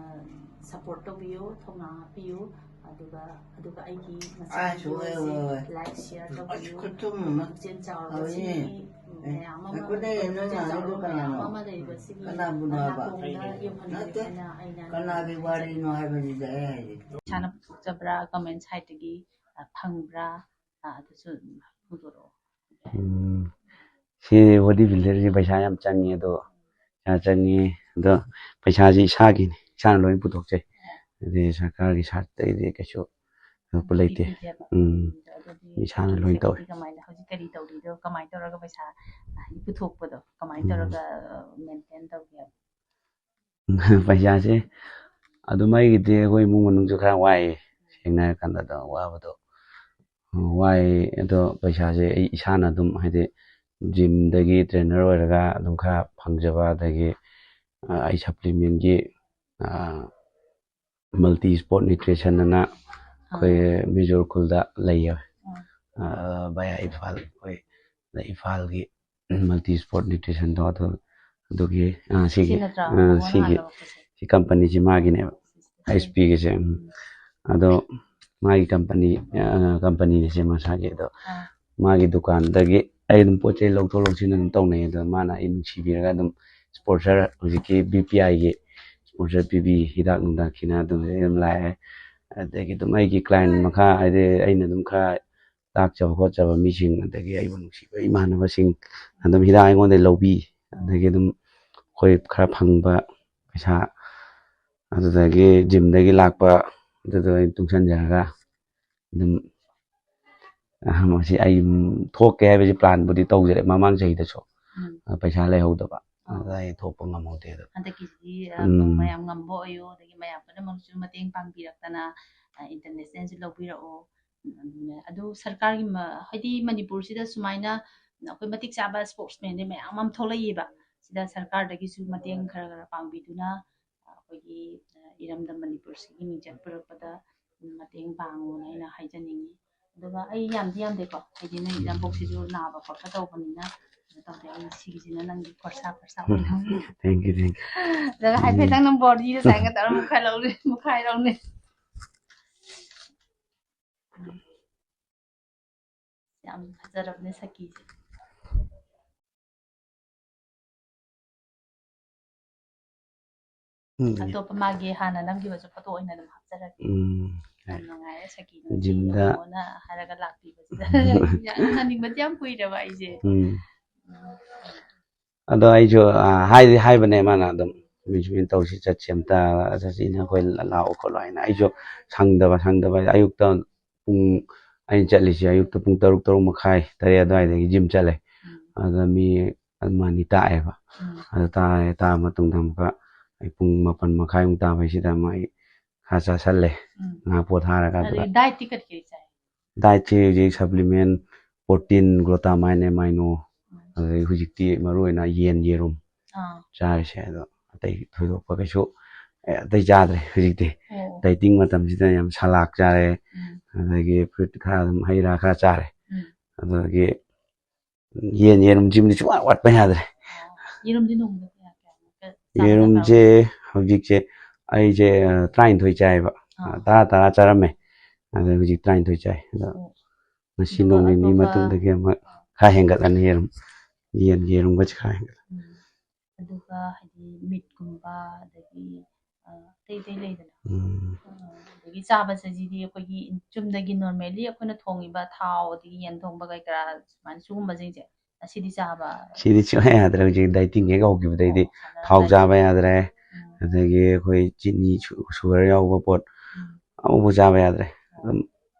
ꯁꯄꯣꯔꯠ ꯇꯧꯕꯤꯌꯨ, ꯊꯧꯅꯥ ꯍꯥꯞꯄꯤꯌꯨ꯫ ꯑꯗꯨꯒ, ꯑꯗꯨꯒ ꯑꯩꯒꯤ ꯃꯁꯤꯒꯤ ꯑꯁ, ꯍꯣꯏ, ꯚꯤꯗꯤꯑꯣꯁꯦ ꯍꯣꯏ, ꯍꯣꯏ꯫ ꯂꯥꯏꯛ, ꯁꯤꯌꯥꯔ ꯑꯁ, ꯇꯧꯕꯤꯌꯨ꯫ ꯈꯨꯠꯊꯨꯝ ꯑꯃ꯫ ꯄꯨꯛꯆꯦꯜ ꯆꯥꯎꯔꯕ ꯍꯣꯏꯅꯦ꯫ ꯁꯤꯒꯤ, ꯎꯝ, ꯑꯦ, ꯃꯌꯥꯝ ꯑꯃ, ꯉꯥꯏꯈꯣꯅꯦ, ꯅꯪ ꯄꯨꯛꯆꯦꯜ ꯉꯥꯡꯉꯤꯗꯣ ꯆꯥꯎꯔꯕ ꯃꯌꯥꯝ ꯀꯅꯥꯅꯣ? ꯑꯃ ꯂꯩꯔꯤꯕ ꯁꯤꯒꯤ ꯀꯅꯥꯕꯨꯅꯣ ꯍꯥꯏꯕ? ꯅꯥꯀꯣꯡꯗ ꯌꯧꯍꯟꯕꯤꯌꯨ ꯅꯠꯇꯦ꯫ ꯍꯥꯏꯅ ꯑꯩꯅ ꯀꯅꯥꯒꯤ ꯋꯥꯔꯤꯅꯣ ꯍꯥꯏꯕꯅꯤꯗ ꯑꯩ ꯍꯥꯏꯁꯦ꯫ ꯏꯁꯥꯅ ꯄꯨꯊꯣꯛꯆꯕ꯭ꯔꯥ, ꯀꯃꯦꯟ ꯁꯥꯏꯠꯇꯒꯤ, ꯑ, ꯐꯪꯕ꯭ꯔꯥ, ꯑ, ꯑꯗꯨꯁꯨ ꯑꯗꯨꯝ ꯐꯣꯡꯗꯣꯔꯛꯑꯣ꯫ ꯎꯝ, ꯁꯤ ꯕꯣꯗꯤ ꯕꯤꯜꯗꯔꯁꯦ ꯄꯩꯁꯥ ꯌꯥꯝ ꯆꯪꯉꯤ꯫ ꯑꯗꯣ ꯄꯩꯁꯥ ꯆꯪꯉꯤ, ꯑꯗꯣ ꯄꯩꯁꯥꯁꯤ ꯏꯁꯥꯒꯤꯅꯤ, ꯏꯁꯥꯅ ꯂꯣꯏ ꯄꯨꯊꯣꯛꯆꯩ꯫ ꯑꯗꯩ ꯁꯔꯀꯥꯔꯒꯤ ꯁꯥꯏꯠꯇꯩꯗꯤ ꯀꯩꯁꯨ ꯊꯣꯛꯄ ꯂꯩꯇꯦ꯫ ꯄꯤꯗꯦꯕ꯫ ꯎꯝ, ꯑꯗꯨꯗꯤ ꯏꯁꯥꯅ ꯍꯧꯖꯤꯛ ꯂꯣꯏ ꯁꯦ ꯇꯧꯋꯦ꯫ ꯍꯧꯖꯤꯛ ꯀꯃꯥꯏꯅ, ꯍꯧꯖꯤꯛ ꯀꯔꯤ ꯇꯧꯔꯤꯗꯣ, ꯀꯃꯥꯏꯅ ꯇꯧꯔꯒ ꯄꯩꯁꯥ, ꯑ, ꯄꯨꯊꯣꯛꯄꯗꯣ ꯀꯃꯥꯏꯅ ꯎꯝ꯫ ꯇꯧꯔꯒ, ꯑ, ꯃꯦꯟꯇꯦꯟ ꯇꯧꯒꯦ? ꯄꯩꯁꯥꯁꯦ ꯑꯗꯨꯝ ꯑꯩꯒꯤꯗꯤ ꯑꯩꯈꯣꯏ ꯏꯃꯨꯡ ꯃꯅꯨꯡꯁꯨ ꯈꯔ ꯋꯥꯏꯌꯦ, ꯁꯦꯡꯅ ꯍꯥꯏꯔꯀꯥꯟꯗ꯫ ꯑꯗꯣ ꯋꯥꯕꯗꯣ ꯋꯥꯏ꯫ ꯑꯗꯣ ꯄꯩꯁꯥꯁꯦ ꯑꯩ ꯏꯁꯥꯅ ꯑꯗꯨꯝ, ꯍꯥꯏꯗꯤ ꯖꯤꯝꯗꯒꯤ ꯇ꯭ꯔꯦꯅꯔ ꯑꯣꯏꯔꯒ ꯑꯗꯨꯝ ꯈꯔ ꯐꯪꯖꯕ, ꯑꯗꯒꯤ, ꯑ, ꯑꯩ ꯁꯄ꯭ꯂꯤꯃꯦꯟꯒꯤ, ꯑ, ꯃꯜꯇꯤ ꯁ꯭ꯄꯣꯔꯠ ꯅ꯭ꯌꯨꯇ꯭ꯔꯤꯁꯟ ꯑꯅ ꯑꯩꯈꯣꯏ ꯑꯥ꯫ ꯃꯤꯖꯣꯔ ꯈꯨꯜꯗ ꯂꯩꯌꯦ꯫ ꯑꯥ꯫ ꯑ, ꯚꯌꯥ ꯏꯝꯐꯥꯜ, ꯑꯩꯈꯣꯏ ꯏꯝꯐꯥꯜꯒꯤ ꯃꯜꯇꯤ ꯁ꯭ꯄꯣꯔꯠ ꯅ꯭ꯌꯨꯇ꯭ꯔꯤꯁꯟꯗꯣ ꯑꯗꯨ ꯑꯗꯨꯒꯤ ꯑꯥ, ꯁꯤꯒꯤ ꯁꯤ ꯅꯠꯇ꯭ꯔꯥ? ꯑꯥ, ꯃꯉꯣꯟꯗ ꯁꯤꯒꯤ ꯍꯥꯟꯅ ꯂꯧꯔꯛꯄꯁꯦ꯫ ꯁꯤ ꯀꯝꯄꯅꯤꯁꯤ ꯃꯥꯒꯤꯅꯦꯕ, ꯁꯤꯁꯦ꯫ ꯑꯩꯆ ꯄꯤꯒꯤꯁꯦ꯫ ꯎꯝ꯫ ꯑꯗꯣ ꯃꯥꯒꯤ ꯀꯝꯄꯅꯤ, ꯑꯥ, ꯀꯝꯄꯅꯤꯅꯦ ꯁꯦ ꯃꯁꯥꯒꯤ꯫ ꯑꯗꯣ ꯑꯥ꯫ ꯃꯥꯒꯤ ꯗꯨꯀꯥꯟꯗꯒꯤ ꯑꯩ ꯑꯗꯨꯝ ꯄꯣꯠ ꯆꯩ ꯂꯧꯊꯣꯛ ꯂꯧꯁꯤꯟ ꯑꯗꯨꯝ ꯇꯧꯅꯩ꯫ ꯑꯗꯣ ꯃꯥꯅ ꯑꯩ ꯅꯨꯡꯁꯤꯕꯤꯔꯒ ꯑꯗꯨꯝ ꯁ꯭ꯄꯣꯟꯁꯔ, ꯍꯧꯖꯤꯛꯀꯤ ꯕꯤ ꯄꯤ ꯑꯥꯏꯒꯤ ꯁ꯭ꯄꯣꯟꯁꯔ ꯄꯤꯕꯤ, ꯍꯤꯗꯥꯛ ꯅꯨꯡꯗꯥꯛꯁꯤꯅ ꯑꯗꯨꯝ ꯑꯗꯨꯝ ꯂꯥꯛꯑꯦ꯫ ꯑꯗꯒꯤ ꯑꯗꯨꯝ ꯑꯩꯒꯤ ꯀ꯭ꯂꯥꯏꯟ ꯃꯈꯥ, ꯍꯥꯏꯗꯤ ꯑꯩꯅ ꯑꯗꯨꯝ ꯈꯔ ꯇꯥꯛꯆꯕ ꯈꯣꯠꯆꯕ ꯃꯤꯁꯤꯡ, ꯑꯗꯒꯤ ꯑꯩꯕꯨ ꯅꯨꯡꯁꯤꯕ ꯏꯃꯥꯟꯅꯕꯁꯤꯡ ꯑꯗꯨꯝ ꯍꯤꯗꯥꯛ ꯑꯩꯉꯣꯟꯗ ꯂꯧꯕꯤ꯫ ꯑꯗꯒꯤ ꯑꯗꯨꯝ ꯑꯩꯈꯣꯏ ꯈꯔ ꯐꯪꯕ ꯄꯩꯁꯥ, ꯑꯗꯨꯗꯒꯤ ꯖꯤꯝꯗꯒꯤ ꯂꯥꯛꯄ, ꯑꯗꯨꯗꯣ ꯑꯩ ꯇꯨꯡꯁꯟꯖꯔꯒ ꯑꯗꯨꯝ, ꯑ, ꯃꯁꯤ ꯑꯩ, ꯎꯝ, ꯊꯣꯛꯀꯦ ꯍꯥꯏꯕꯁꯤ ꯄ꯭ꯂꯥꯟꯕꯨꯗꯤ ꯇꯧꯖꯔꯦ ꯃꯃꯥꯡ ꯆꯍꯤꯗꯁꯨ꯫ ꯎꯝ꯫ ꯑ, ꯄꯩꯁꯥ ꯂꯩꯍꯧꯗꯕ꯫ ꯑꯥ꯫ ꯑꯗ ꯑꯩ ꯊꯣꯛꯄ ꯉꯝꯍꯧꯗꯦ ꯑꯗꯣ꯫ ꯍꯟꯗꯛꯀꯤꯁꯤꯗꯤ, ꯑ, ꯎꯝ꯫ ꯃꯌꯥꯝ ꯉꯝꯕ ꯑꯣꯏꯌꯣ, ꯑꯗꯒꯤ ꯃꯌꯥꯝ ꯄꯨꯝꯅꯃꯛꯁꯨ ꯃꯇꯦꯡ ꯄꯥꯡꯕꯤꯔꯛꯇꯅ, ꯑ, ꯏꯟꯇꯔꯅꯦꯁꯅꯦꯜꯁꯨ ꯂꯧꯕꯤꯔꯛꯑꯣ꯫ ꯎꯝ, ꯑꯗꯨꯅꯦ꯫ ꯑꯗꯨ ꯁꯔꯀꯥꯔꯒꯤ ꯃ-, ꯍꯥꯏꯗꯤ ꯃꯅꯤꯄꯨꯔꯁꯤꯗ ꯁꯨꯃꯥꯏꯅ ꯑꯩꯈꯣꯏ ꯃꯇꯤꯛ ꯆꯥꯕ ꯁ꯭ꯄꯣꯔꯠꯁꯃꯦꯟꯗꯤ ꯃꯌꯥꯝ ꯑꯃ ꯊꯣꯛꯂꯛꯏꯕ꯫ ꯁꯤꯗ ꯁꯔꯀꯥꯔꯗꯒꯤꯁꯨ ꯃꯇꯦꯡ ꯈꯔ ꯈꯔ ꯄꯥꯡꯕꯤꯗꯨꯅ, ꯑꯩꯈꯣꯏꯒꯤ, ꯑ, ꯏꯔꯝꯗꯝ ꯃꯅꯤꯄꯨꯔꯁꯤꯒꯤ ꯃꯤꯡꯆꯠ ꯄꯨꯔꯛꯄꯗ ꯃꯇꯦꯡ ꯄꯥꯡꯉꯣꯅ ꯑꯩꯅ ꯍꯥꯏꯖꯅꯤꯡꯉꯤ꯫ ꯑꯗꯨꯒ ꯑꯩ ꯌꯥꯝꯗꯤ ꯌꯥꯝꯗꯦꯀꯣ, ꯍꯥꯏꯗꯤ ꯅꯣꯏ ꯏꯅꯦꯝꯕꯣꯛꯁꯤꯁꯨ ꯅꯥꯕ ꯈꯣꯠꯄ ꯇꯧꯕꯅꯤꯅ, ꯀꯩꯅꯣ ꯇꯧꯗꯦ꯫ ꯑꯩ ꯁꯤꯒꯤꯁꯤꯅ ꯅꯪꯒꯤ ꯈꯣꯔꯁꯥ ꯈꯣꯔꯁꯥ ꯑꯣꯏꯅ ꯍꯪꯉꯤ꯫ Thank you, thank you. ꯑꯗꯨꯒ ꯍꯥꯏꯐꯦꯠꯇꯪ ꯅꯪ ꯕꯣꯔꯗꯤꯗ ꯁꯥꯏꯟꯒ ꯇꯧꯔ ꯃꯨꯛꯈꯥꯏ ꯂꯧꯅꯤ, ꯃꯨꯛꯈꯥꯏ ꯂꯧꯅꯤ꯫ ꯌꯥꯝ ꯐꯖꯔꯕꯅꯦ ꯁꯈꯤꯁꯦ꯫ ꯎꯝ꯫ ꯑꯇꯣꯞꯄ ꯃꯥꯒꯤ ꯍꯥꯟꯅ ꯅꯝꯈꯤꯕꯁꯨ ꯐꯣꯇꯣ ꯑꯣꯏꯅ ꯑꯗꯨꯝ ꯍꯥꯞꯆꯔꯒꯦ꯫ ꯎꯝ꯫ ꯌꯥꯝ ꯅꯨꯡꯉꯥꯏꯔꯦ ꯁꯈꯤꯅ ꯖꯤꯝꯗ ꯌꯦꯡꯉꯣꯅ ꯍꯥꯏꯔꯒ ꯂꯥꯛꯄꯤꯕꯁꯤꯗ꯫ ꯌꯥꯝ ꯍꯟꯅꯤꯡꯕꯗꯤ ꯌꯥꯝ ꯀꯨꯏꯔꯕ ꯑꯩꯁꯦ꯫ ꯎꯝ꯫ ꯎꯝ꯫ ꯑꯗꯣ ꯑꯩꯁꯨ, ꯑ, ꯍꯥꯏꯗꯤ ꯍꯥꯏꯕꯅꯦ ꯃꯥꯅ ꯑꯗꯨꯝ, "ꯁꯨꯃꯥꯏ ꯁꯨꯃꯥꯏꯅ ꯇꯧꯁꯤ, ꯆꯠꯁꯤ ꯑꯝꯇ, ꯆꯠꯁꯤ, ꯅꯈꯣꯏ ꯂꯥꯛꯑꯣ ꯈꯣꯠꯂꯣ" ꯍꯥꯏꯅ꯫ ꯑꯩꯁꯨ ꯁꯪꯗꯕ, ꯁꯪꯗꯕ ꯍꯥꯏꯗꯤ ꯑꯌꯨꯛꯇ ꯄꯨꯡ, ꯑꯩꯅ ꯆꯠꯂꯤꯁꯦ ꯑꯌꯨꯛꯇ ꯄꯨꯡ ꯇꯔꯨꯛ, ꯇꯔꯨꯛ ꯃꯈꯥꯏ, ꯇꯔꯦꯠ ꯑꯗꯨꯋꯥꯏꯗꯒꯤ ꯖꯤꯝ ꯆꯠꯂꯦ꯫ ꯎꯝ꯫ ꯑꯗꯨꯗ ꯃꯤ ꯑꯗꯨꯝ ꯑꯅꯤ ꯇꯥꯛꯑꯦꯕ꯫ ꯎꯝ꯫ ꯑꯗꯨ ꯇꯥꯛꯑꯦ, ꯇꯥꯛꯑ ꯃꯇꯨꯡꯗ ꯑꯃꯨꯛꯀ ꯑꯩ ꯄꯨꯡ ꯃꯥꯄꯟ ꯃꯈꯥꯏꯃꯨꯛ ꯇꯥꯕꯩꯁꯤꯗ ꯑꯃꯨꯛ ꯑꯩ ꯈꯔ ꯆꯥꯁꯜꯂꯦ꯫ ꯎꯝ꯫ ꯉꯥꯏꯍꯥꯛ ꯄꯣꯊꯥꯔꯒ ꯑꯗꯨꯒ ꯑꯗꯨꯗꯤ dietꯇꯤ ꯀꯔꯤ ꯀꯔꯤ ꯆꯥꯏ? Dietꯁꯦ ꯍꯧꯖꯤꯛ supplement, protein, glutamine, amino, ꯎꯝ꯫ ꯑꯗꯩ ꯍꯧꯖꯤꯛꯇꯤ ꯃꯔꯨ ꯑꯣꯏꯅ ꯌꯦꯟ, ꯌꯦꯔꯨꯝ ꯑꯥ꯫ ꯆꯥꯔꯤꯁꯦ꯫ ꯑꯗꯣ ꯑꯇꯩ ꯊꯣꯏꯗꯣꯛꯄ ꯀꯩꯁꯨ, ꯑꯦ, ꯑꯇꯩ ꯆꯥꯗ꯭ꯔꯦ ꯍꯧꯖꯤꯛꯇꯤ꯫ ꯑꯣ꯫ Dieting ꯃꯇꯝꯁꯤꯗ ꯌꯥꯝ ꯁꯂꯥꯗ ꯆꯥꯔꯦ, ꯎꯝ꯫ ꯑꯗꯒꯤ fruit ꯈꯔ ꯑꯗꯨꯝ, ꯍꯩ ꯔꯥ ꯈꯔ ꯆꯥꯔꯦ꯫ ꯎꯝ꯫ ꯑꯗꯒꯤ ꯌꯦꯟ, ꯌꯦꯔꯨꯝꯁꯤꯃꯗꯤ ꯁꯨꯡꯋꯥꯠ ꯋꯥꯠꯄ ꯌꯥꯗ꯭ꯔꯦ꯫ ꯑꯣ꯫ ꯌꯦꯔꯨꯝꯗꯤ ꯅꯣꯡꯃꯗ ꯀꯌꯥ ꯀꯌꯥꯃꯨꯛꯀ ꯆꯥꯕ ꯌꯦꯔꯨꯝꯁꯦ ꯗꯔꯀꯥꯔ ꯑꯣꯏ? ꯍꯧꯖꯤꯛꯁꯦ ꯑꯩꯁꯦ, ꯑ, ꯇꯔꯥꯅꯤꯊꯣꯏ ꯆꯥꯏꯌꯦꯕ꯫ ꯑꯥ꯫ ꯇꯔꯥ, ꯇꯔꯥ ꯆꯥꯔꯝꯃꯦ꯫ ꯑꯗꯣ ꯍꯧꯖꯤꯛ ꯇꯔꯥꯅꯤꯊꯣꯏ ꯆꯥꯏ꯫ ꯑꯗꯣ ꯑꯣ꯫ ꯉꯁꯤ ꯑꯗꯨꯒ ꯅꯣꯡ ꯅꯤꯅꯤ ꯑꯇꯣꯞꯄ ꯃꯇꯨꯡꯗꯒꯤ ꯑꯃꯨꯛ ꯈꯔ ꯍꯦꯟꯒꯠꯂꯅꯤ ꯌꯦꯔꯨꯝ꯫ ꯌꯦꯟꯒꯤ ꯌꯦꯔꯨꯝꯒꯁꯦ ꯈꯔ ꯍꯦꯟꯒꯠꯂꯅꯤ꯫ ꯎꯝ꯫ ꯑꯗꯨꯒ ꯍꯥꯏꯗꯤ ꯃꯤꯠꯀꯨꯝꯕ, ꯑꯗꯒꯤ, ꯑ, ꯑꯇꯩ ꯑꯇꯩ ꯂꯩꯗꯅ꯫ ꯎꯝ꯫ ꯑ, ꯑꯗꯒꯤ ꯆꯥꯕꯁꯤꯗꯤ ꯑꯩꯈꯣꯏꯒꯤ ꯆꯨꯝꯅꯒꯤ normally ꯑꯩꯈꯣꯏꯅ ꯊꯣꯡꯉꯤꯕ ꯊꯥꯎ, ꯑꯗꯒꯤ ꯌꯦꯟ ꯊꯣꯡꯕ ꯀꯩꯀꯔꯥ ꯁꯨꯃꯥꯏꯅ ꯁꯤꯒꯨꯝꯕꯁꯤꯡꯁꯦ, ꯑꯁꯤꯗꯤ ꯆꯥꯕ? ꯁꯤꯗꯤ ꯁꯨꯡꯌꯥ ꯌꯥꯗ꯭ꯔꯦ꯫ ꯍꯧꯖꯤꯛ dieting ꯍꯦꯛ ꯍꯧꯈꯤꯕꯗꯩꯗꯤ ꯑꯣ, ꯐꯖꯅ ꯊꯥꯎ diet꯫ ꯆꯥꯕ ꯌꯥꯗ꯭ꯔꯦ꯫ ꯎꯝ꯫ ꯑꯗꯒꯤ ꯑꯩꯈꯣꯏ ꯆꯤꯅꯤ, ꯁꯨ-, sugar ꯌꯥꯎꯕ ꯄꯣꯠ ꯎꯝ꯫ ꯑꯃꯐꯥꯎ ꯆꯥꯕ ꯌꯥꯗ꯭ꯔꯦ꯫ ꯑꯣ꯫ ꯑꯗꯨꯝ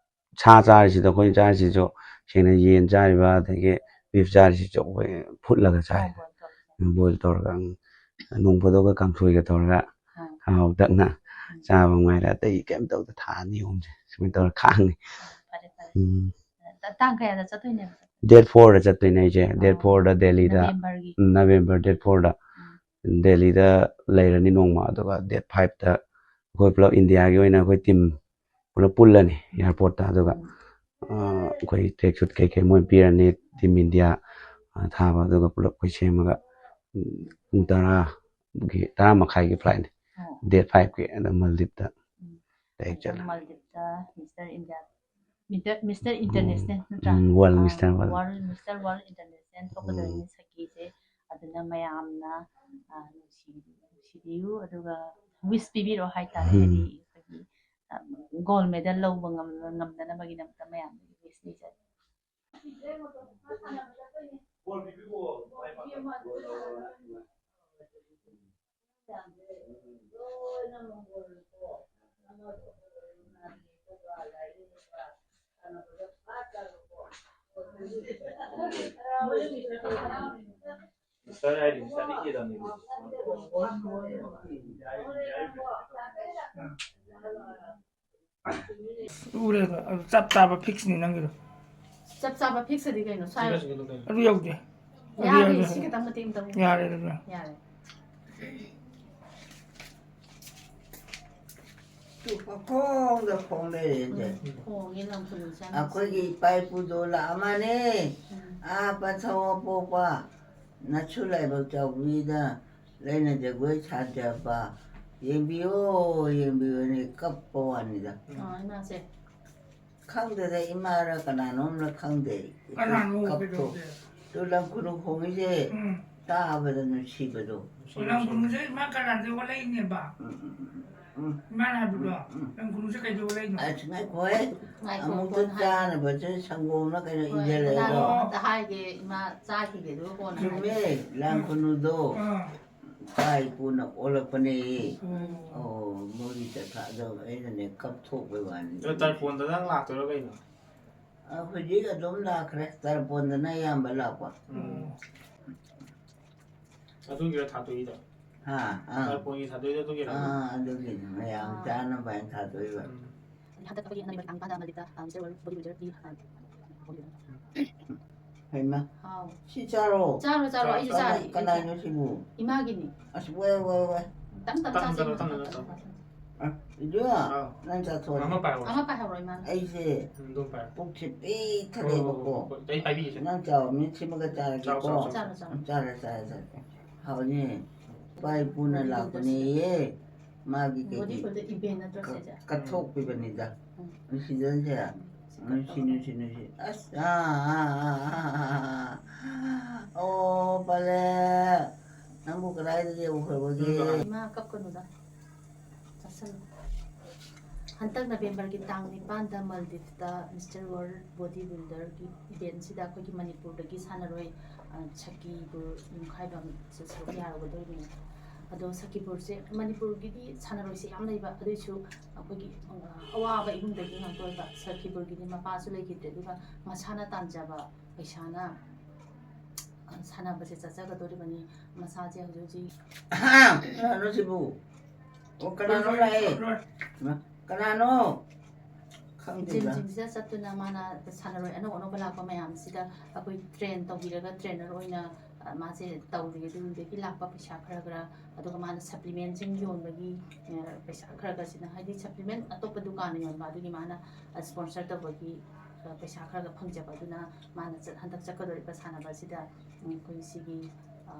ꯁꯥ ꯆꯥꯔꯤꯁꯤꯗ, ꯑꯩꯈꯣꯏꯅ ꯆꯥꯔꯤꯁꯤꯁꯨ ꯁꯦꯡꯅ ꯌꯦꯟ ꯆꯥꯔꯤꯕ, ꯑꯗꯒꯤ beef ꯆꯥꯔꯤꯁꯤꯁꯨ ꯑꯩꯈꯣꯏ ꯐꯨꯠꯂꯒ ꯆꯥꯏ꯫ ꯑꯣ, boil ꯇꯧꯔꯒ꯫ Boil ꯇꯧꯔꯒ, ꯎꯝ, ꯅꯣꯡ ꯐꯥꯗꯣꯛꯀ ꯀꯥꯡꯁꯣꯏꯒ ꯇꯧꯔꯒ ꯑꯥ꯫ ꯍꯥꯎ ꯇꯛꯅ ꯎꯝ꯫ ꯆꯥꯕ ꯉꯥꯏꯔꯦ꯫ ꯑꯇꯩ ꯀꯩꯝ ꯇꯧꯗꯦ꯫ ꯊꯥ ꯑꯅꯤ ꯑꯍꯨꯝꯁꯦ ꯁꯨꯃꯥꯏꯅ ꯇꯧꯔ ꯈꯥꯡꯉꯤ꯫ ꯑꯣ, ꯐꯔꯦ, ꯐꯔꯦ꯫ ꯎꯝ꯫ ꯇ-, ꯇꯥꯡ ꯀꯌꯥꯗ ꯆꯠꯇꯣꯏꯅꯦꯕ? Date fourꯗ ꯆꯠꯇꯣꯏꯅꯦ ꯑꯩꯁꯦ꯫ Date ꯑꯣ, fourꯗ ꯗꯦꯜꯂꯤꯗ꯫ Novemberꯒꯤ? ꯎꯝ, November date fourꯗ꯫ ꯎꯝ꯫ ꯗꯦꯜꯂꯤꯗ ꯂꯩꯔꯅꯤ ꯅꯣꯡꯃ, ꯑꯗꯨꯒ date fiveꯇ ꯑꯩꯈꯣꯏ ꯄꯨꯂꯞ ꯏꯟꯗꯤꯌꯥꯒꯤ ꯑꯣꯏꯅ ꯑꯩꯈꯣꯏ team ꯄꯨꯂꯞ ꯄꯨꯜꯂꯅꯤ airportꯇ꯫ ꯑꯗꯨꯒ, ꯎꯝ꯫ ꯑ, ꯑꯩꯈꯣꯏ tracksuit ꯀꯩꯀꯩ ꯃꯣꯏ ꯄꯤꯔꯅꯤ, Team India, ꯑ, ꯊꯥꯕ, ꯑꯗꯨꯒ ꯄꯨꯂꯞ ꯑꯩꯈꯣꯏ ꯁꯦꯝꯃꯒ, ꯎꯝ, ꯄꯨꯡ ꯇꯔꯥꯒꯤ, ꯇꯔꯥ ꯃꯈꯥꯏꯒꯤ flightꯅꯤ꯫ ꯑꯣ꯫ Date fiveꯀꯤ ꯑꯗ Maldives꯫ ꯎꯝ꯫ Direct ꯑꯗꯨ ꯆꯠꯂꯦ꯫ Maldives Mister India, Mister, Mister ꯎꯝ꯫ International ꯅꯠꯇ꯭ꯔꯥ? ꯎꯝ, World ꯑꯥ, Mister World꯫ World, Mister World International ꯊꯣꯛꯀꯗꯣꯏꯅꯤ ꯎꯝ꯫ ꯁꯈꯤꯁꯦ꯫ ꯑꯗꯨꯅ ꯃꯌꯥꯝꯅ, ꯑ, ꯅꯨꯡꯁꯤ-, ꯅꯨꯡꯁꯤꯕꯤꯌꯨ, ꯑꯗꯨꯒ wish ꯄꯤꯕꯤꯔꯣ ꯍꯥꯏꯇꯥꯔꯦ꯫ ꯎꯝ꯫ ꯍꯥꯏꯗꯤ ꯑꯩꯈꯣꯏꯒꯤ, ꯑ, gold medal ꯂꯧꯕ ꯉꯝ-, ꯉꯝꯅꯅꯕꯒꯤꯗꯃꯛꯇ ꯃꯌꯥꯝꯗꯒꯤ wish ꯅꯤꯖꯔꯤ꯫ ꯎꯔꯦ ꯑꯗꯣ, ꯑꯗꯨ ꯆꯞ ꯆꯥꯕ fixꯅꯤ ꯅꯪꯒꯤꯗꯣ꯫ ꯆꯞ ꯆꯥꯕ fix ꯑꯗꯤ ꯀꯩꯅꯣ? ꯁ꯭ꯋꯥꯏ ꯑꯗꯨ ꯌꯧꯗꯦ꯫ ꯑꯗꯨ ꯌꯥꯗꯦ, ꯌꯧꯗꯦ꯫ ꯁꯤ ꯈꯤꯇꯪ ꯃꯇꯦꯡ ꯇꯧ꯫ ꯌꯥꯔꯦ, ꯑꯗꯨꯗꯤ꯫ ꯌꯥꯔꯦ꯫ ꯇꯨ ꯄꯈꯣꯡꯗ ꯈꯣꯡ ꯂꯩꯔꯦꯅꯦ꯫ ꯎꯝ, ꯈꯣꯡꯉꯦ ꯂꯝ ꯈꯨꯅꯨ ꯆꯪꯉꯤꯁꯦ꯫ ꯑꯩꯈꯣꯏꯒꯤ ꯏꯄꯥ ꯏꯄꯨꯗꯣ ꯂꯥꯛꯑ ꯃꯥꯅꯦ꯫ ꯎꯝ꯫ ꯑꯥ ꯄꯟꯊꯧ ꯑꯄꯣꯛꯄ ꯅꯁꯨ ꯂꯥꯏꯕꯛ ꯆꯥꯎꯕꯤꯗ ꯂꯩꯅ ꯖꯒꯣꯏ ꯁꯥꯖꯕ, ꯌꯦꯡꯕꯤꯌꯣ, ꯌꯦꯡꯕꯤꯌꯣꯅꯦ, ꯀꯞꯄ ꯋꯥꯅꯤꯗ꯫ ꯑꯥ, ꯏꯃꯥꯁꯦ꯫ ꯈꯪꯗꯦꯗ, ꯏꯃꯥꯔ ꯀꯅꯥꯅꯣꯝꯂ ꯈꯪꯗꯦ꯫ ꯀꯅꯥꯅꯣ ꯀꯞꯊꯣꯛ-, ꯀꯩꯗꯧꯒꯦ? ꯇꯨ ꯂꯝ ꯈꯨꯅꯨ ꯈꯣꯡꯉꯤꯁꯦ ꯎꯝ꯫ ꯇꯥꯕꯗ ꯅꯨꯡꯁꯤꯕꯗꯣ꯫ ꯑꯣ, ꯂꯝ ꯈꯨꯅꯨꯁꯦ ꯏꯃꯥ ꯀꯅꯥꯗꯩ ꯑꯣꯜꯂꯛꯏꯅꯦꯕ? ꯎꯝ, ꯎꯝ, ꯎꯝ, ꯎꯝ꯫ ꯏꯃꯥꯅ ꯍꯥꯏꯕꯗꯣ? ꯎꯝ, ꯎꯝ꯫ ꯂꯝ ꯈꯨꯅꯨꯁꯦ ꯀꯩꯗꯩ ꯑꯣꯜꯂꯛꯏꯅꯣ? ꯑꯁ, ꯉꯥꯏꯈꯣꯍꯦ꯫ ꯉꯥꯏꯈꯣ, ꯑꯃꯨꯛꯇ ꯀꯣꯟꯅ ꯍꯥꯏꯒꯦ꯫ ꯆꯥꯅꯕꯁꯦ ꯁꯪꯒꯣꯝꯅ ꯀꯩꯅꯣ ꯍꯣꯏ, ꯏꯟꯖꯜꯂꯛꯑꯦꯗꯣ꯫ ꯀꯅꯥꯅꯣ ꯑꯝꯇ ꯍꯥꯏꯒꯦ, ꯏꯃꯥ ꯆꯥꯈꯤꯒꯦ, ꯑꯗꯨꯒ ꯀꯣꯟꯅ ꯍꯥꯏꯒꯦ꯫ ꯆꯨꯝꯃꯦ, ꯂꯝ ꯈꯨꯅꯨꯗꯣ꯫ ꯑꯥ꯫ ꯏꯄꯥ ꯏꯄꯨꯅ ꯑꯣꯜꯂꯛꯄꯅꯦ꯫ ꯎꯝ꯫ ꯑꯣ, ꯃꯣꯏꯒꯤ ꯆꯠꯊꯥꯗꯣ ꯑꯩꯅꯅꯦ ꯀꯞꯊꯣꯛꯄꯩ ꯋꯥꯅꯤ꯫ ꯑꯗꯣ ꯇꯔꯄꯣꯟꯗ ꯅꯪ ꯂꯥꯛꯇꯣꯏꯔꯣ ꯀꯩꯅꯣ? ꯑ, ꯍꯧꯖꯤꯛ ꯑꯗꯨꯝ ꯂꯥꯛꯈ꯭ꯔꯦ꯫ ꯇꯔꯄꯣꯟꯗꯅ ꯑꯌꯥꯝꯕ ꯂꯥꯛꯄ꯫ ꯎꯝ꯫ ꯑꯗꯨꯒꯤꯔ ꯊꯥꯗꯣꯛꯏꯗꯣ? ꯍꯥ, ꯑꯥ꯫ ꯇꯔꯄꯣꯟꯒꯤ ꯊꯥꯗꯣꯛꯏꯗꯣ ꯑꯗꯨꯒꯤꯔ? ꯑꯥ, ꯑꯗꯨꯒꯤꯅꯤ꯫ ꯃꯌꯥꯝ ꯑꯥ꯫ ꯆꯥꯅꯕ ꯍꯥꯏꯅ ꯊꯥꯗꯣꯛꯏꯕ꯫ ꯎꯝ꯫ ꯍꯟꯗꯛ ꯑꯩꯈꯣꯏꯒꯤ ꯅꯪꯒꯤ ꯃꯔꯤ ꯃꯇꯥꯡ ꯄꯥꯟꯗ ꯃꯜꯂꯤꯗ, ꯑ, ꯃꯤꯁꯇꯔ ꯋꯥꯔꯜ ꯕꯣꯗꯤ ꯕꯤꯜꯗꯔꯒꯤ, ꯑ, ꯍꯩꯃꯥ꯫ ꯍꯥꯎ꯫ ꯁꯤ ꯆꯥꯔꯣ꯫ ꯆꯥꯔꯣ, ꯆꯥꯔꯣ, ꯑꯩꯁꯨ ꯀꯅꯥ-, ꯆꯥꯔꯤ, ꯑꯩꯁꯨ꯫ ꯀꯅꯥꯏꯅꯣ ꯁꯤꯕꯨ? ꯏꯃꯥꯒꯤꯅꯤ꯫ ꯑꯁ, ꯋꯥꯏ, ꯋꯥꯏ, ꯋꯥꯏ꯫ ꯈꯤꯇꯪ ꯇꯞ ꯇꯞꯅ ꯆꯥꯁꯤ, ꯆꯥꯔꯣ, ꯈꯤꯇꯪ ꯇꯞꯅ ꯇꯞꯅ ꯆꯥꯔꯣ꯫ ꯆꯥꯁꯤ꯫ ꯑ, ꯏꯕꯦꯝꯃ, ꯑꯥꯎ꯫ ꯅꯪ ꯆꯥꯊꯣꯛꯑꯣ꯫ ꯑꯃ ꯄꯥꯏꯔꯣ꯫ ꯑꯃ ꯄꯥꯏꯍꯧꯔꯣ, ꯏꯃꯥꯅ꯫ ꯑꯩꯁꯦ ꯎꯝ, ꯑꯗꯨꯝ ꯄꯥꯏꯔꯣ꯫ ꯄꯨꯛꯁꯦ ꯄꯤꯛ ꯊꯜꯂꯦꯕꯀꯣ꯫ ꯍꯣꯏ, ꯍꯣꯏ, ꯍꯣꯏ, ꯑꯩ ꯄꯥꯏꯕꯤꯒꯦꯁꯦ꯫ ꯅꯪ ꯆꯥꯎ, ꯃꯤꯠꯁꯤꯃꯒ ꯆꯥꯔꯒꯦꯀꯣ꯫ ꯆꯥꯔꯣ, ꯆꯥꯔꯣ, ꯆꯥꯔꯣ꯫ ꯆꯥꯔꯦ, ꯆꯥꯔꯦ, ꯆꯥꯔꯦ꯫ ꯍꯥꯎꯅꯤ꯫ ꯏꯄꯥ ꯏꯄꯨꯅ ꯂꯥꯛꯄꯅꯦꯌꯦ꯫ ꯃꯥꯒꯤ ꯕꯣꯗꯤ ꯀꯩꯒꯤ ꯕꯤꯜꯗꯔ ꯏꯚꯦꯟ ꯅꯠꯇ꯭ꯔꯣ ꯀ-, ꯁꯤꯁꯦ? ꯀꯠꯊꯣꯛꯄꯤꯕꯅꯤꯗ꯫ ꯎꯝ꯫ ꯅꯨꯡꯁꯤꯗꯅꯁꯦ꯫ ꯎꯝ꯫ ꯅꯨꯡꯁꯤ, ꯅꯨꯡꯁꯤ, ꯅꯨꯡꯁꯤ꯫ ꯑꯁ, ꯑꯥ, ꯑꯥ, ꯑꯥ, ꯑꯥ, ꯑꯥ, ꯑꯥ, ꯑꯥ꯫ ꯑꯣ, ꯄꯂꯦ꯫ ꯅꯪꯕꯨ ꯀꯗꯥꯏꯗ ꯌꯧꯈ꯭ꯔꯕꯒꯦ? ꯏꯃꯥ, ꯀꯞꯀꯅꯨꯗ꯫ ꯆꯥꯁꯜꯂꯨ꯫ ꯍꯟꯗꯛ ꯅꯕꯦꯝꯕꯔꯒꯤ ꯇꯥꯡ ꯅꯤꯄꯥꯟꯗ ꯃꯜꯗꯤꯞꯁꯇ ꯃꯤꯁꯇꯔ ꯋꯥꯔꯜ ꯕꯣꯗꯤ ꯕꯤꯜꯗꯔꯒꯤ ꯏꯚꯦꯟꯁꯤꯗ ꯑꯩꯈꯣꯏꯒꯤ ꯃꯅꯤꯄꯨꯔꯗꯒꯤ ꯁꯥꯟꯅꯔꯣꯏ, ꯑ, ꯁꯀꯤꯕꯨꯔ ꯌꯨꯝꯈꯥꯏꯕꯝꯁꯦ ꯁꯔꯨꯛ ꯌꯥꯔꯨꯒꯗꯣꯔꯤꯕꯅꯤ꯫ ꯑꯗꯣ ꯁꯀꯤꯕꯨꯔꯁꯦ ꯃꯅꯤꯄꯨꯔꯒꯤꯗꯤ ꯁꯥꯟꯅꯔꯣꯏꯁꯦ ꯌꯥꯝ ꯂꯩꯕ, ꯑꯗꯨꯏꯁꯨ ꯑꯩꯈꯣꯏꯒꯤ, ꯑ, ꯑꯋꯥꯕ ꯏꯃꯨꯡꯗꯒꯤ ꯉꯥꯛꯇ ꯑꯣꯏꯕ꯫ ꯁꯀꯤꯕꯨꯔꯒꯤꯗꯤ ꯃꯄꯥꯁꯨ ꯂꯩꯈꯤꯗ꯭ꯔꯦ, ꯑꯗꯨꯒ ꯃꯁꯥꯅ ꯇꯥꯟꯖꯕ ꯄꯩꯁꯥꯅ, ꯑ, ꯁꯥꯟꯅꯕꯁꯦ ꯆꯠꯆꯒꯗꯣꯔꯤꯕꯅꯤ꯫ ꯃꯁꯥꯁꯦ ꯍꯧꯖꯤꯛ ꯍꯧꯖꯤꯛ ꯑꯍꯥ! ꯀꯅꯥꯅꯣ ꯁꯤꯕꯨ? ꯑꯣ, ꯀꯅꯥꯅꯣ ꯂꯥꯛꯑꯦ? ꯂꯣꯏ, ꯂꯣꯏ꯫ ꯃꯥ, ꯀꯅꯥꯅꯣ? ꯈꯪꯗꯦꯗ꯫ ꯖꯤꯝꯁꯤꯡꯁꯤꯗ ꯆꯠꯇꯨꯅ ꯃꯥꯅ ꯁꯥꯟꯅꯔꯣꯏ ꯑꯅꯧ ꯑꯅꯧꯕ ꯂꯥꯛꯄ ꯃꯌꯥꯝꯁꯤꯗ ꯑꯩꯈꯣꯏ ꯇ꯭ꯔꯦꯟ ꯇꯧꯕꯤꯔꯒ ꯇ꯭ꯔꯦꯅꯔ ꯑꯣꯏꯅ, ꯑ, ꯃꯥꯁꯦ ꯇꯧꯔꯤ꯫ ꯑꯗꯨꯗꯒꯤ ꯂꯥꯛꯄ ꯄꯩꯁꯥ ꯈꯔ ꯈꯔ, ꯑꯗꯨꯒ ꯃꯥꯅ ꯁꯄ꯭ꯂꯤꯃꯦꯟꯁꯤꯡ ꯌꯣꯟꯕꯒꯤ, ꯑ, ꯄꯩꯁꯥ ꯈꯔ ꯈꯔꯁꯤꯅ, ꯍꯥꯏꯗꯤ ꯁꯄ꯭ꯂꯤꯃꯦꯟ ꯑꯇꯣꯞꯄ ꯗꯨꯀꯥꯟꯅ ꯌꯣꯟꯕ, ꯑꯗꯨꯒꯤ ꯃꯥꯅ, ꯑ, ꯁ꯭ꯄꯣꯟꯁꯔ ꯇꯧꯕꯒꯤ ꯄꯩꯁꯥ ꯈꯔꯒ ꯐꯪꯖꯕ ꯑꯗꯨꯅ ꯃꯥꯅ ꯆꯠ-, ꯍꯟꯗꯛ ꯆꯠꯀꯗꯧꯔꯤꯕ ꯁꯥꯟꯅꯕ ꯑꯁꯤꯗ ꯑꯩꯈꯣꯏ ꯁꯤꯒꯤ, ꯑ,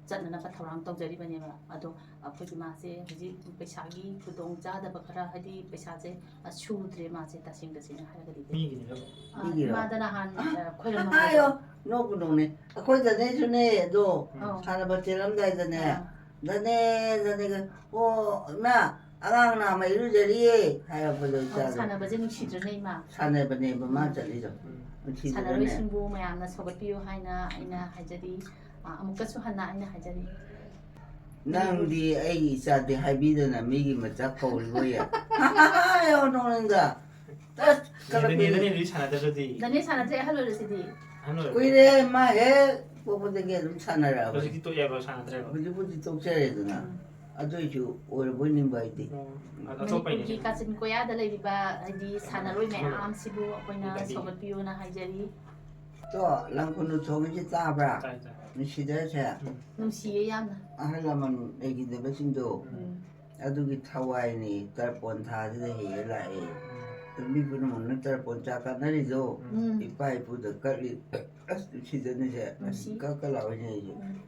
ꯆꯠꯅꯅꯕ ꯊꯧꯔꯥꯡ ꯇꯧꯖꯔꯤꯕꯅꯦꯕ꯫ ꯑꯗꯣ ꯑꯩꯈꯣꯏꯒꯤ ꯃꯥꯁꯦ ꯍꯧꯖꯤꯛ ꯄꯩꯁꯥꯒꯤ ꯈꯨꯗꯣꯡ ꯆꯥꯗꯕ ꯈꯔ, ꯍꯥꯏꯗꯤ ꯄꯩꯁꯥꯁꯦ, ꯑ, ꯁꯨꯗ꯭ꯔꯦ ꯃꯥꯁꯦ, ꯇꯁꯦꯡ ꯇꯁꯦꯡꯅ ꯍꯥꯏꯔꯒꯗꯤ꯫ ꯃꯤꯒꯤꯅꯤꯅ꯫ ꯑ, ꯃꯤꯒꯤꯔꯣ? ꯏꯃꯥꯗ ꯅꯍꯥꯟ, ꯑ, ꯈꯣꯏꯔꯝꯃꯒ ꯍꯥꯏꯌꯣ, ꯅꯣꯛꯄꯨ ꯅꯣꯛꯅꯤꯡ꯫ ꯑꯩꯈꯣꯏ ꯗꯥꯅꯦꯁꯨꯅꯦ ꯑꯗꯣ, ꯑꯧ꯫ ꯁꯥꯟꯅꯕ ꯆꯦꯜꯂꯝꯗꯥꯏꯗꯅꯦ, ꯑꯥ꯫ "ꯗꯥꯅꯦ, ꯗꯥꯅꯦ, ꯑꯣ, ꯏꯃꯥ, ꯑꯉꯥꯡ ꯅꯥꯝꯃ ꯏꯔꯨꯖꯔꯤꯌꯦ" ꯍꯥꯏꯔꯛꯄꯗꯣ ꯑꯧ, ꯏꯆꯥꯗꯣ꯫ ꯁꯥꯟꯅꯕꯁꯦ ꯅꯨꯡꯁꯤꯗ꯭ꯔꯅꯦ, ꯏꯃꯥ? ꯁꯥꯟꯅꯕꯅꯦꯕ ꯃꯥ ꯎꯝ꯫ ꯆꯠꯂꯤꯗꯣ꯫ ꯎꯝ꯫ ꯅꯨꯡꯁꯤꯗ꯭ꯔꯅꯦ? ꯁꯥꯟꯅꯔꯣꯏꯁꯤꯡꯕꯨ ꯃꯌꯥꯝꯅ ꯁꯧꯒꯠꯄꯤꯌꯨ ꯍꯥꯏꯅ ꯑꯩꯅ ꯍꯥꯏꯖꯔꯤ꯫ ꯑ, ꯑꯃꯨꯛꯀꯁꯨ ꯍꯟꯅ ꯑꯩꯅ ꯍꯥꯏꯖꯔꯤ꯫ ꯅꯪꯗꯤ ꯑꯩꯒꯤ ꯏꯆꯥꯗꯤ ꯍꯥꯏꯕꯤꯗꯅ ꯃꯤꯒꯤ ꯃꯆꯥ ꯀꯧꯔꯤꯕꯣꯌꯦ? ꯌꯥꯝ ꯅꯣꯛꯅꯤꯡꯗ꯫ ꯑꯁ, ꯗꯥꯅꯦ, ꯀꯂꯛꯄꯤꯅꯦ꯫ ꯗꯥꯅꯦ, ꯗꯥꯅꯦ ꯁꯥꯟꯅꯗ꯭ꯔꯁꯨꯗꯤ꯫ ꯗꯥꯅꯦ ꯁꯥꯟꯅꯗ꯭ꯔꯦ, ꯑꯍꯜ ꯑꯣꯏꯔꯁꯤꯗꯤ꯫ ꯑꯍꯜ ꯑꯣꯏꯔꯕꯣ? ꯀꯨꯏꯔꯦ, ꯃꯥ ꯍꯦꯛ ꯄꯣꯛꯄꯗꯒꯤ ꯑꯗꯨꯝ ꯁꯥꯟꯅꯔꯛꯑꯕꯅꯤ꯫ ꯍꯧꯖꯤꯛꯇꯤ ꯇꯣꯛꯑꯦꯕ, ꯁꯥꯟꯅꯗ꯭ꯔꯦꯕ? ꯍꯧꯖꯤꯛꯄꯨꯗꯤ ꯇꯣꯛꯆꯔꯦꯗꯅ꯫ ꯎꯝ꯫ ꯑꯗꯨ ꯑꯣꯏꯁꯨ ꯑꯣꯏꯔꯕꯣꯏ ꯅꯤꯡꯕ ꯑꯩꯗꯤ꯫ ꯑꯣ, ꯑ-, ꯑꯇꯣꯞꯄꯩꯅꯦ꯫ ꯃꯅꯤꯄꯨꯔꯒꯤ ꯀꯥꯆꯤꯟ ꯀꯣꯌꯥꯗ ꯂꯩꯔꯤꯕ, ꯍꯥꯏꯗꯤ, ꯁꯥꯟꯅꯔꯣꯏ ꯎꯝ꯫ ꯃꯌꯥꯝꯁꯤꯕꯨ ꯑꯩꯈꯣꯏꯅ ꯗꯥꯗꯤ꯫ ꯁꯧꯒꯠꯄꯤꯌꯨꯅ ꯍꯥꯏꯖꯔꯤ꯫ ꯇꯣ, ꯂꯪꯈꯨꯅꯨ ꯊꯣꯡꯉꯤꯁꯦ ꯇꯥꯕ꯭ꯔꯥ? ꯇꯥꯏ, ꯇꯥꯏ꯫ ꯅꯨꯡꯁꯤꯗꯔꯁꯦ? ꯎꯝ꯫ ꯅꯨꯡꯁꯤꯌꯦ ꯌꯥꯝꯅ꯫ ꯑꯍꯜ ꯂꯃꯟ ꯂꯩꯈꯤꯗꯕꯁꯤꯡꯗꯣ, ꯎꯝ꯫ ꯑꯗꯨꯒꯤ ꯊꯋꯥꯏꯅꯤ ꯇꯔꯄꯣꯟ ꯊꯥꯁꯤꯗ ꯍꯦꯛ ꯍꯦꯛ ꯂꯥꯛꯑꯦ꯫ ꯎꯝ꯫ ꯃꯤ ꯄꯨꯝꯅꯃꯛꯅ ꯇꯔꯄꯣꯟ ꯆꯥ ꯀꯥꯟꯅꯔꯤꯗꯣ, ꯎꯝ꯫ ꯏꯄꯥ ꯏꯄꯨꯗ ꯀꯠꯂꯤ꯫ ꯑꯁ, ꯅꯨꯡꯁꯤꯗꯅꯁꯦ, ꯑꯁ, ꯅꯨꯡꯁꯤ꯫ ꯀꯛ ꯀꯛ ꯂꯥꯎꯏꯅꯦ ꯑꯩꯁꯦ꯫ ꯎꯝ꯫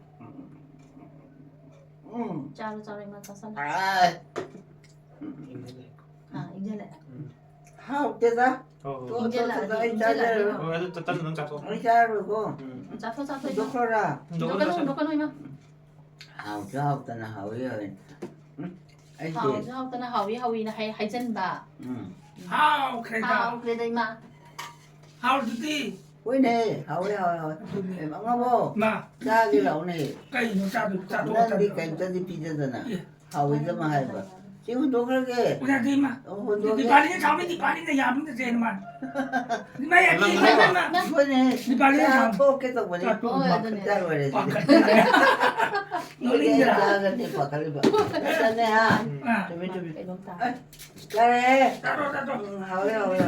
ꯎꯝ꯫ ꯆꯥꯔꯣ, ꯆꯥꯔꯣ, ꯏꯃꯥ, ꯆꯥꯁꯜꯂꯣ꯫ ꯑꯥꯏ꯫ ꯑꯥ, ꯏꯪꯁꯤꯜꯂꯛꯑꯦ꯫ ꯎꯝ꯫ ꯍꯥꯎꯇꯦꯗ꯫ ꯍꯣꯏ, ꯍꯣꯏ, ꯍꯣꯏ꯫ ꯇꯣꯛꯑꯣ, ꯇꯣꯛꯑꯣ, ꯏꯪꯁꯤꯜꯂꯛꯑꯦ, ꯇꯣꯛꯑꯣ, ꯑꯩ ꯏꯪꯁꯤꯜꯂꯛꯑꯦ꯫ ꯆꯥꯖꯔꯣꯏ꯫ ꯍꯣꯏ, ꯑꯗꯨ ꯇꯞꯅ ꯑꯗꯨꯝ ꯆꯥꯊꯣꯛꯑꯣ꯫ ꯑꯩ ꯆꯥꯔꯣꯏꯀꯣ꯫ ꯎꯝ꯫ ꯆꯥꯊꯣꯛ, ꯆꯥꯊꯣꯛ, ꯏꯃꯥ꯫ ꯍꯨꯟꯗꯣꯛꯈ꯭ꯔꯣꯔꯥ? ꯍꯨꯟꯗꯣꯛꯀꯅꯨ, ꯍꯨꯟꯗꯣꯛꯀꯅꯨ, ꯏꯃꯥ꯫ ꯍꯥꯎꯁꯨ ꯍꯥꯎꯇꯅ ꯍꯥꯎꯋꯤ ꯍꯥꯎꯋꯤ꯫ ꯎꯝ꯫ ꯑꯩꯁꯦ ꯍꯥꯎꯁꯨ ꯍꯥꯎꯇꯅ ꯍꯥꯎꯋꯤ ꯍꯥꯎꯋꯤꯅ ꯍꯥꯏ-, ꯍꯥꯏꯖꯟꯕ꯫ ꯎꯝ꯫ ꯍꯥꯎꯈ꯭ꯔꯦꯗ꯫ ꯍꯥꯎꯈ꯭ꯔꯦꯗ, ꯏꯃꯥ꯫ ꯍꯥꯎꯗꯨꯗꯤ꯫ ꯍꯣꯏꯅꯦ, ꯍꯥꯎꯋꯦ, ꯍꯥꯎꯋꯦ, ꯍꯥꯎꯋꯦ꯫ ꯑꯗꯨꯅꯦ꯫ ꯑꯦ, ꯑꯉꯥꯡꯕꯣ, ꯃꯥ꯫ ꯆꯥꯒꯦ ꯂꯥꯛꯎꯅꯦ꯫ ꯀꯩꯅꯣ ꯆꯥꯗꯣꯏ-, ꯆꯥꯊꯣꯛꯑꯣ, ꯅꯪꯗꯤ ꯆꯥꯊꯣꯛꯑꯣ꯫ ꯀꯩꯝꯇꯗꯤ ꯄꯤꯖꯗꯅ꯫ ꯑꯦ꯫ ꯍꯥꯎꯋꯦꯗꯤ ꯑꯃ ꯍꯥꯏꯕ꯫ ꯁꯤ ꯍꯨꯟꯗꯣꯛꯈ꯭ꯔꯒꯦ꯫ ꯑꯣꯖꯥꯗꯤ ꯏꯃꯥ꯫ ꯑꯣ, ꯍꯨꯟꯗꯣꯛꯑꯒꯦ꯫ ꯗꯤꯄꯥꯂꯤꯅ ꯆꯥꯎꯅꯤ, ꯗꯤꯄꯥꯂꯤꯅ ꯌꯥꯝꯅ ꯆꯦꯟ ꯃꯥ꯫ ꯏꯃꯥ, ꯌꯥꯝ ꯆꯦꯟ ꯃꯥ, ꯏꯃꯥ꯫ ꯍꯣꯏꯅꯦ꯫ ꯗꯤꯄꯥꯂꯤꯅ ꯆꯥ ꯆꯥꯎꯅꯤ꯫ ꯊꯣꯛꯀꯦ ꯇꯧꯕꯅꯤ꯫ ꯆꯥ ꯊꯣꯛꯑꯣ, ꯍꯣꯏ, ꯃꯥ꯫ ꯑꯗꯨꯅꯦ꯫ ꯆꯥ ꯂꯣꯏꯔꯦ꯫ ꯄꯥꯈꯠꯂꯦ꯫ ꯅꯣꯛꯅꯤꯡꯗ꯭ꯔꯥ? ꯆꯥꯒꯅꯤ ꯄꯥꯈꯠꯂꯤꯕ꯫ ꯆꯠꯅꯦ, ꯍꯥ? ꯑꯥ꯫ ꯆꯨꯝꯃꯤ, ꯆꯨꯝꯃꯤ꯫ ꯀꯩꯅꯣꯝ ꯇꯥ-꯫ ꯑꯦ, ꯌꯥꯔꯦ꯫ ꯆꯥꯔꯣ, ꯆꯥꯔꯣ꯫ ꯎꯝ, ꯍꯥꯎꯋꯦ, ꯍꯥꯎꯋꯦ꯫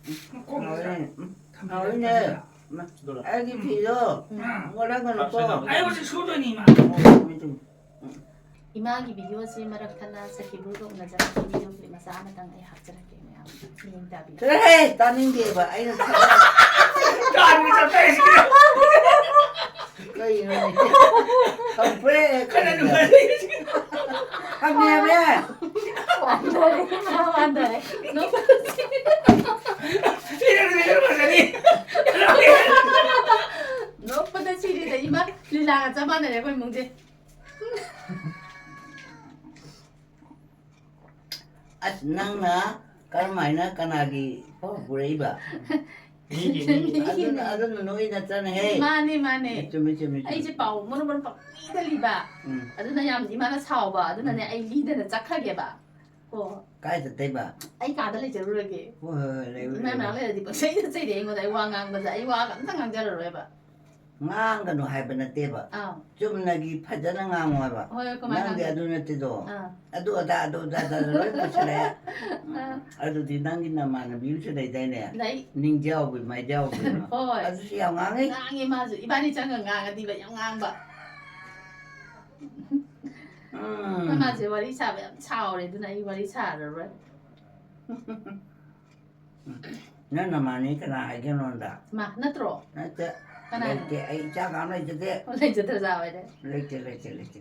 ꯎꯝ꯫ ꯃꯈꯣꯡ ꯍꯥꯎꯋꯦ꯫ ꯎꯝ꯫ ꯊꯝꯕꯤꯔꯝꯃꯦ꯫ ꯍꯥꯎꯋꯦꯅꯦ꯫ ꯎꯝ꯫ ꯑꯩꯒꯤ ꯐꯤꯗꯣ ꯎꯝ꯫ ꯃꯣꯠꯂꯝꯒꯅꯨꯀꯣ꯫ ꯂꯥꯛꯁꯜꯂꯣ꯫ ꯑꯩ ꯍꯧꯖꯤꯛ ꯁꯨꯗꯣꯏꯅꯤ, ꯏꯃꯥ꯫ ꯆꯨꯝꯃꯤ, ꯆꯨꯝꯃꯤ꯫ ꯎꯝ꯫ ꯏꯃꯥꯒꯤ ꯚꯤꯗꯤꯑꯣꯁꯤ ꯃꯔꯛ ꯊꯠꯅ ꯁꯈꯤꯕꯨꯒ ꯎꯅꯖꯔꯛꯄ ꯚꯤꯗꯤꯑꯣ ꯀ꯭ꯂꯤꯞ ꯃꯆꯥ ꯑꯃꯇꯪ ꯑꯩ ꯍꯥꯞꯆꯔꯛꯀꯦ ꯃꯌꯥꯝ꯫ ꯆꯠꯂꯣꯍꯦ, ꯇꯥꯅꯤꯡꯗꯦꯕ꯫ ꯑꯩꯅ ꯀꯥꯟꯕ ꯆꯠꯄ ꯍꯥꯏꯁꯤ ꯀꯩꯅꯣ? ꯀꯩꯅꯣꯅꯦ? ꯈꯪꯄ꯭ꯔꯦꯛ ꯈꯪꯗꯦ꯫ ꯈꯪꯉꯦꯃꯦ꯫ ꯋꯥꯟꯊꯔꯦ, ꯏꯃꯥ ꯋꯥꯟꯊꯔꯦ꯫ ꯅꯣꯛꯄꯗ ꯁꯤꯔꯦ꯫ ꯅꯣꯛꯄꯗ ꯁꯤꯔꯦꯗ ꯏꯃꯥ꯫ ꯂꯤꯂꯥꯒ ꯆꯞ ꯃꯥꯟꯅꯔꯦ ꯑꯩꯈꯣꯏ ꯏꯃꯨꯡꯁꯦ꯫ ꯑꯁ, ꯅꯪꯅ ꯀꯔꯝꯍꯥꯏꯅ ꯀꯅꯥꯒꯤ ꯄꯥꯎ ꯄꯨꯔꯛꯏꯕ? ꯃꯤꯒꯤ, ꯃꯤꯒꯤ꯫ ꯑꯗꯨꯅ, ꯑꯗꯨꯅ ꯅꯣꯏ ꯅꯠꯇ꯭ꯔꯅꯦꯍꯦ? ꯃꯥꯅꯦ, ꯃꯥꯅꯦ꯫ ꯆꯨꯝꯃꯤ, ꯆꯨꯝꯃꯤ, ꯆꯨꯝꯃꯤ꯫ ꯑꯩꯁꯦ ꯄꯥꯎ ꯃꯔꯨ ꯃꯔꯨ ꯄꯪꯂꯤꯗ ꯂꯤꯕ꯫ ꯎꯝ꯫ ꯑꯗꯨꯅ ꯌꯥꯝ ꯏꯃꯥꯅ ꯁꯥꯎꯕ꯫ ꯑꯗꯨꯅꯅꯦ ꯎꯝ꯫ ꯑꯩ ꯂꯤꯗꯅ ꯆꯠꯈ꯭ꯔꯒꯦꯕ꯫ ꯍꯣ꯫ ꯀꯥꯏ ꯆꯠꯇꯣꯏꯕ? ꯑꯩ ꯀꯥꯗ ꯂꯩꯖꯔꯨꯔꯒꯦ꯫ ꯍꯣꯏ, ꯍꯣꯏ, ꯍꯣꯏ, ꯂꯩꯔꯨꯔꯣ, ꯏꯃꯥ ꯂꯩꯔꯨꯔꯣ꯫ ꯃꯌꯥꯝ ꯂꯩꯔꯗꯤ ꯄꯪꯆꯩꯗ ꯆꯩꯔꯦ ꯑꯩꯉꯣꯟꯗ꯫ ꯑꯩ ꯋꯥ ꯉꯥꯡꯕꯗ ꯑꯩ ꯋꯥꯒ ꯑꯝꯇ ꯉꯥꯡꯖꯔꯔꯣꯏꯕ꯫ ꯉꯥꯡꯒꯅꯨ ꯍꯥꯏꯕ ꯅꯠꯇꯦꯕ꯫ ꯑꯥ꯫ ꯆꯨꯝꯅꯒꯤ ꯐꯖꯅ ꯉꯥꯡꯉꯣ ꯍꯥꯏꯕ꯫ ꯍꯣꯏ, ꯀꯃꯥꯏꯅ ꯅꯪꯗꯤ ꯉꯥꯡꯒꯅꯤ? ꯑꯗꯨ ꯅꯠꯇꯦꯗꯣ꯫ ꯑꯥ꯫ ꯑꯗꯨ ꯑꯗꯥ, ꯑꯗꯨ ꯑꯗꯥ, ꯑꯗꯥ ꯂꯣꯏ ꯄꯨꯁꯜꯂꯛꯑꯦ꯫ ꯑꯥ꯫ ꯑꯗꯨꯗꯤ ꯅꯪꯒꯤ ꯅꯃꯥꯟꯅꯕꯤ ꯑꯃꯁꯨ ꯂꯩꯗꯥꯏꯅꯦ? ꯂꯩ꯫ ꯅꯤꯡꯖꯥꯎꯕꯤ, ꯃꯥꯏꯖꯥꯎꯕꯤ ꯑꯃ꯫ ꯍꯣꯏ꯫ ꯑꯗꯨꯁꯨ ꯌꯥꯝ ꯉꯥꯡꯉꯤ꯫ ꯉꯥꯡꯉꯤ ꯃꯥꯁꯨ꯫ ꯏꯕꯥꯅꯤ ꯆꯪꯉ ꯉꯥꯡꯉꯗꯤꯕ ꯌꯥꯝ ꯉꯥꯡꯕ꯫ ꯎꯝ꯫ ꯃꯥꯁꯦ ꯋꯥꯔꯤ ꯁꯥꯕ ꯌꯥꯝ ꯁꯥꯎꯔꯦ, ꯑꯗꯨꯅ ꯑꯩ ꯋꯥꯔꯤ ꯁꯥꯔꯔꯣꯏ꯫ ꯅꯪ ꯅꯃꯥꯟꯅꯕꯤ ꯀꯅꯥ ꯍꯥꯏꯒꯦ ꯅꯉꯣꯟꯗ? ꯃꯥ ꯅꯠꯇ꯭ꯔꯣ? ꯅꯠꯇꯦ꯫ ꯀꯅꯥꯅꯣ? ꯂꯩꯇꯦ꯫ ꯑꯩ ꯏꯆꯥ ꯀꯅꯥꯝ ꯂꯩꯖꯗꯦ꯫ ꯑꯣ, ꯂꯩꯖꯗ꯭ꯔꯖꯥ ꯑꯣꯏꯔꯦ꯫ ꯂꯩꯇꯦ, ꯂꯩꯇꯦ, ꯂꯩꯇꯦ꯫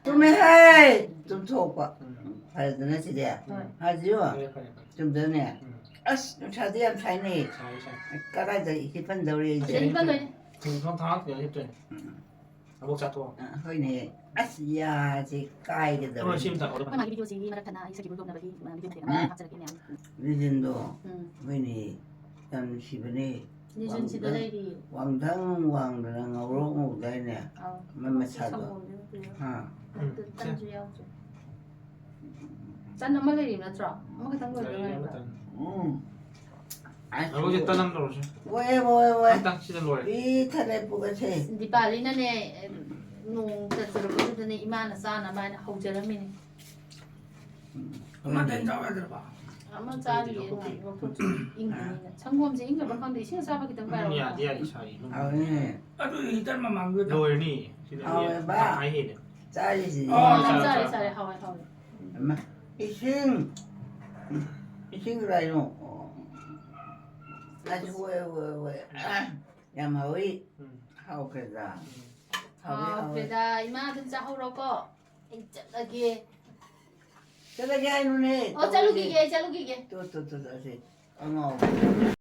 ꯆꯨꯝꯃꯦꯍꯦ! ꯇꯨꯝꯊꯣꯛꯄ꯫ ꯎꯝ꯫ ꯐꯔꯦꯗꯅ ꯁꯤꯗꯤ? ꯍꯣꯏ꯫ ꯍꯥꯏꯖꯤꯌꯣ? ꯐꯔꯦ, ꯐꯔꯦ, ꯐꯔꯦ꯫ ꯆꯨꯝꯗ꯭ꯔꯅꯦ? ꯎꯝ꯫ ꯑꯁ, ꯅꯨꯡꯁꯥꯗꯤ ꯌꯥꯝ ꯁꯥꯏꯅꯦ꯫ ꯁꯥꯏ, ꯁꯥꯏ꯫ ꯀꯗꯥꯏꯗ ꯍꯤꯞꯍꯟꯗꯧꯔꯤ ꯑꯩꯁꯦ? ꯁꯤꯗ ꯍꯤꯞꯍꯜꯂꯣꯏ꯫ ꯊꯣꯡ ꯊꯥꯛꯇ ꯍꯤꯞꯇꯣꯏꯅꯦ꯫ ꯎꯝ꯫ ꯑꯕꯣꯛ ꯆꯥꯊꯣꯛꯑꯣ꯫ ꯑ, ꯍꯣꯏꯅꯦ꯫ ꯑꯁ, ꯌꯥꯁꯦ ꯀꯥꯏꯒꯗꯧꯔꯦ꯫ ꯍꯣꯏ, ꯁꯤ ꯑꯃ ꯊꯛꯑꯣ꯫ ꯑꯩꯈꯣꯏ ꯃꯥꯒꯤ ꯚꯤꯗꯤꯑꯣꯁꯤꯒꯤ ꯃꯔꯛ ꯊꯠꯅ ꯑꯩ ꯁꯛꯈꯤꯕ ꯎꯠꯊꯣꯛꯅꯕꯒꯤ, ꯑ, ꯚꯤꯗꯤꯑꯣ ꯃꯇꯦꯛ ꯑꯃ ꯎꯝ꯫ ꯍꯥꯞꯆꯔꯛꯀꯦ ꯃꯌꯥꯝ꯫ ꯂꯤꯖꯟꯗꯣ, ꯎꯝ꯫ ꯍꯣꯏꯅꯦ, ꯌꯥꯝ ꯅꯨꯡꯁꯤꯕꯅꯦ꯫ ꯂꯤꯖꯟꯁꯤꯗ ꯋꯥꯡꯗꯪ, ꯂꯩꯔꯤ꯫ ꯋꯥꯡꯗꯪ ꯋꯥꯡꯗꯅ ꯉꯧꯔꯣꯛ ꯉꯧꯗꯥꯏꯅꯦ? ꯑꯧ꯫ ꯃꯥꯏ ꯃꯁꯥꯗꯣ꯫ ꯁꯪꯒꯣꯝꯁꯦ ꯅꯠꯇꯦ꯫ ꯍꯥ꯫ ꯎꯝ꯫ ꯇꯟꯁꯨ ꯌꯥꯎꯗ꯭ꯔꯦ꯫ ꯇꯟ ꯑꯃ ꯂꯩꯔꯤ ꯅꯠꯇ꯭ꯔꯣ? ꯑꯃꯈꯛꯇꯪ ꯂꯣꯏꯗ ꯂꯩꯔꯤ ꯉꯥꯏꯔꯤꯕ? ꯑꯃꯇꯪ꯫ ꯎꯝ꯫ ꯑꯁ, ꯑꯩꯈꯣꯏꯁꯦ ꯇꯟ ꯑꯃ ꯇꯧꯔꯁꯦ꯫ ꯍꯣꯏ, ꯍꯣꯏ, ꯍꯣꯏ꯫ ꯑꯝꯇꯪ ꯁꯤꯗ ꯂꯣꯏꯔꯦ꯫ ꯄꯤꯛ ꯊꯟꯅ ꯄꯨꯈꯠꯁꯦ꯫ ꯗꯤꯄꯥꯂꯤꯅꯅꯦ, ꯅꯣꯡ ꯆꯨꯔꯛꯄꯗꯨꯗꯅꯦ ꯏꯃꯥꯅ ꯆꯥꯅꯕ ꯍꯥꯏꯅ ꯍꯧꯖꯔꯝꯃꯤꯅꯦ꯫ ꯎꯝ꯫ ꯑꯃꯇꯪ ꯆꯥꯎ ꯌꯥꯗ꯭ꯔꯕ? ꯑꯃ ꯆꯥꯔꯤꯌꯦ, ꯂꯐꯨ ꯄꯤ-, ꯉꯥꯏꯈꯣ, ꯂꯐꯨ ꯄꯤ-, ꯏꯪꯕꯅꯤꯅ꯫ ꯁꯪꯒꯣꯝꯁꯦ ꯏꯪꯗꯕ꯭ꯔꯥ ꯈꯪꯗꯦ, ꯏꯁꯤꯡ ꯑꯁꯥꯕ ꯈꯤꯇꯪ ꯎꯝ, ꯄꯥꯏꯔꯛꯑꯣ꯫ ꯌꯥꯗꯤ ꯌꯥꯏ, ꯁꯥꯔꯤ ꯅꯨꯡ꯫ ꯍꯥꯎꯋꯦꯅꯦ꯫ ꯑꯗꯨ ꯍꯤꯇꯔ ꯃꯃꯥꯡꯗꯨꯗ ꯂꯣꯏꯔꯅꯤ꯫ ꯁꯤꯗ ꯍꯥꯎꯋꯦꯕ꯫ ꯇꯪꯈꯥꯏ ꯍꯦꯜꯂꯦ꯫ ꯆꯥꯔꯤꯁꯤꯗꯤ꯫ ꯑꯣ, ꯆꯥꯔꯦ, ꯆꯥꯔꯦ, ꯆꯥꯔꯦ꯫ ꯆꯥꯔꯦ, ꯍꯥꯎꯋꯦ, ꯍꯥꯎꯋꯦ꯫ ꯑꯃ, ꯏꯁꯤꯡ, ꯏꯁꯤꯡ ꯀꯗꯥꯏꯅꯣ? ꯑꯣ, ꯑꯁ, ꯍꯣꯏ, ꯍꯣꯏ, ꯍꯣꯏ꯫ ꯌꯥꯝ ꯍꯥꯎꯏ꯫ ꯎꯝ꯫ ꯍꯥꯎꯈ꯭ꯔꯦꯗ꯫ ꯎꯝ꯫ ꯍꯥꯎꯏ, ꯍꯥꯎꯏ꯫ ꯍꯥꯎꯈ꯭ꯔꯦꯗ꯫ ꯏꯃꯥ ꯑꯗꯨꯝ ꯆꯥꯍꯧꯔꯣꯀꯣ꯫ ꯑꯩ ꯆꯠꯂꯒꯦ꯫ ꯆꯠꯂꯒꯦ ꯍꯥꯏꯅꯨꯅꯦ, ꯑꯣ, ꯇꯧꯔꯤꯁꯦ꯫ ꯆꯠꯂꯨꯈꯤꯒꯦ, ꯑꯩ ꯆꯠꯂꯨꯈꯤꯒꯦ꯫ ꯇꯨ, ꯇꯨ, ꯇꯨ, ꯇꯨ, ꯑꯁꯤ ꯑꯉꯥꯎꯕ꯫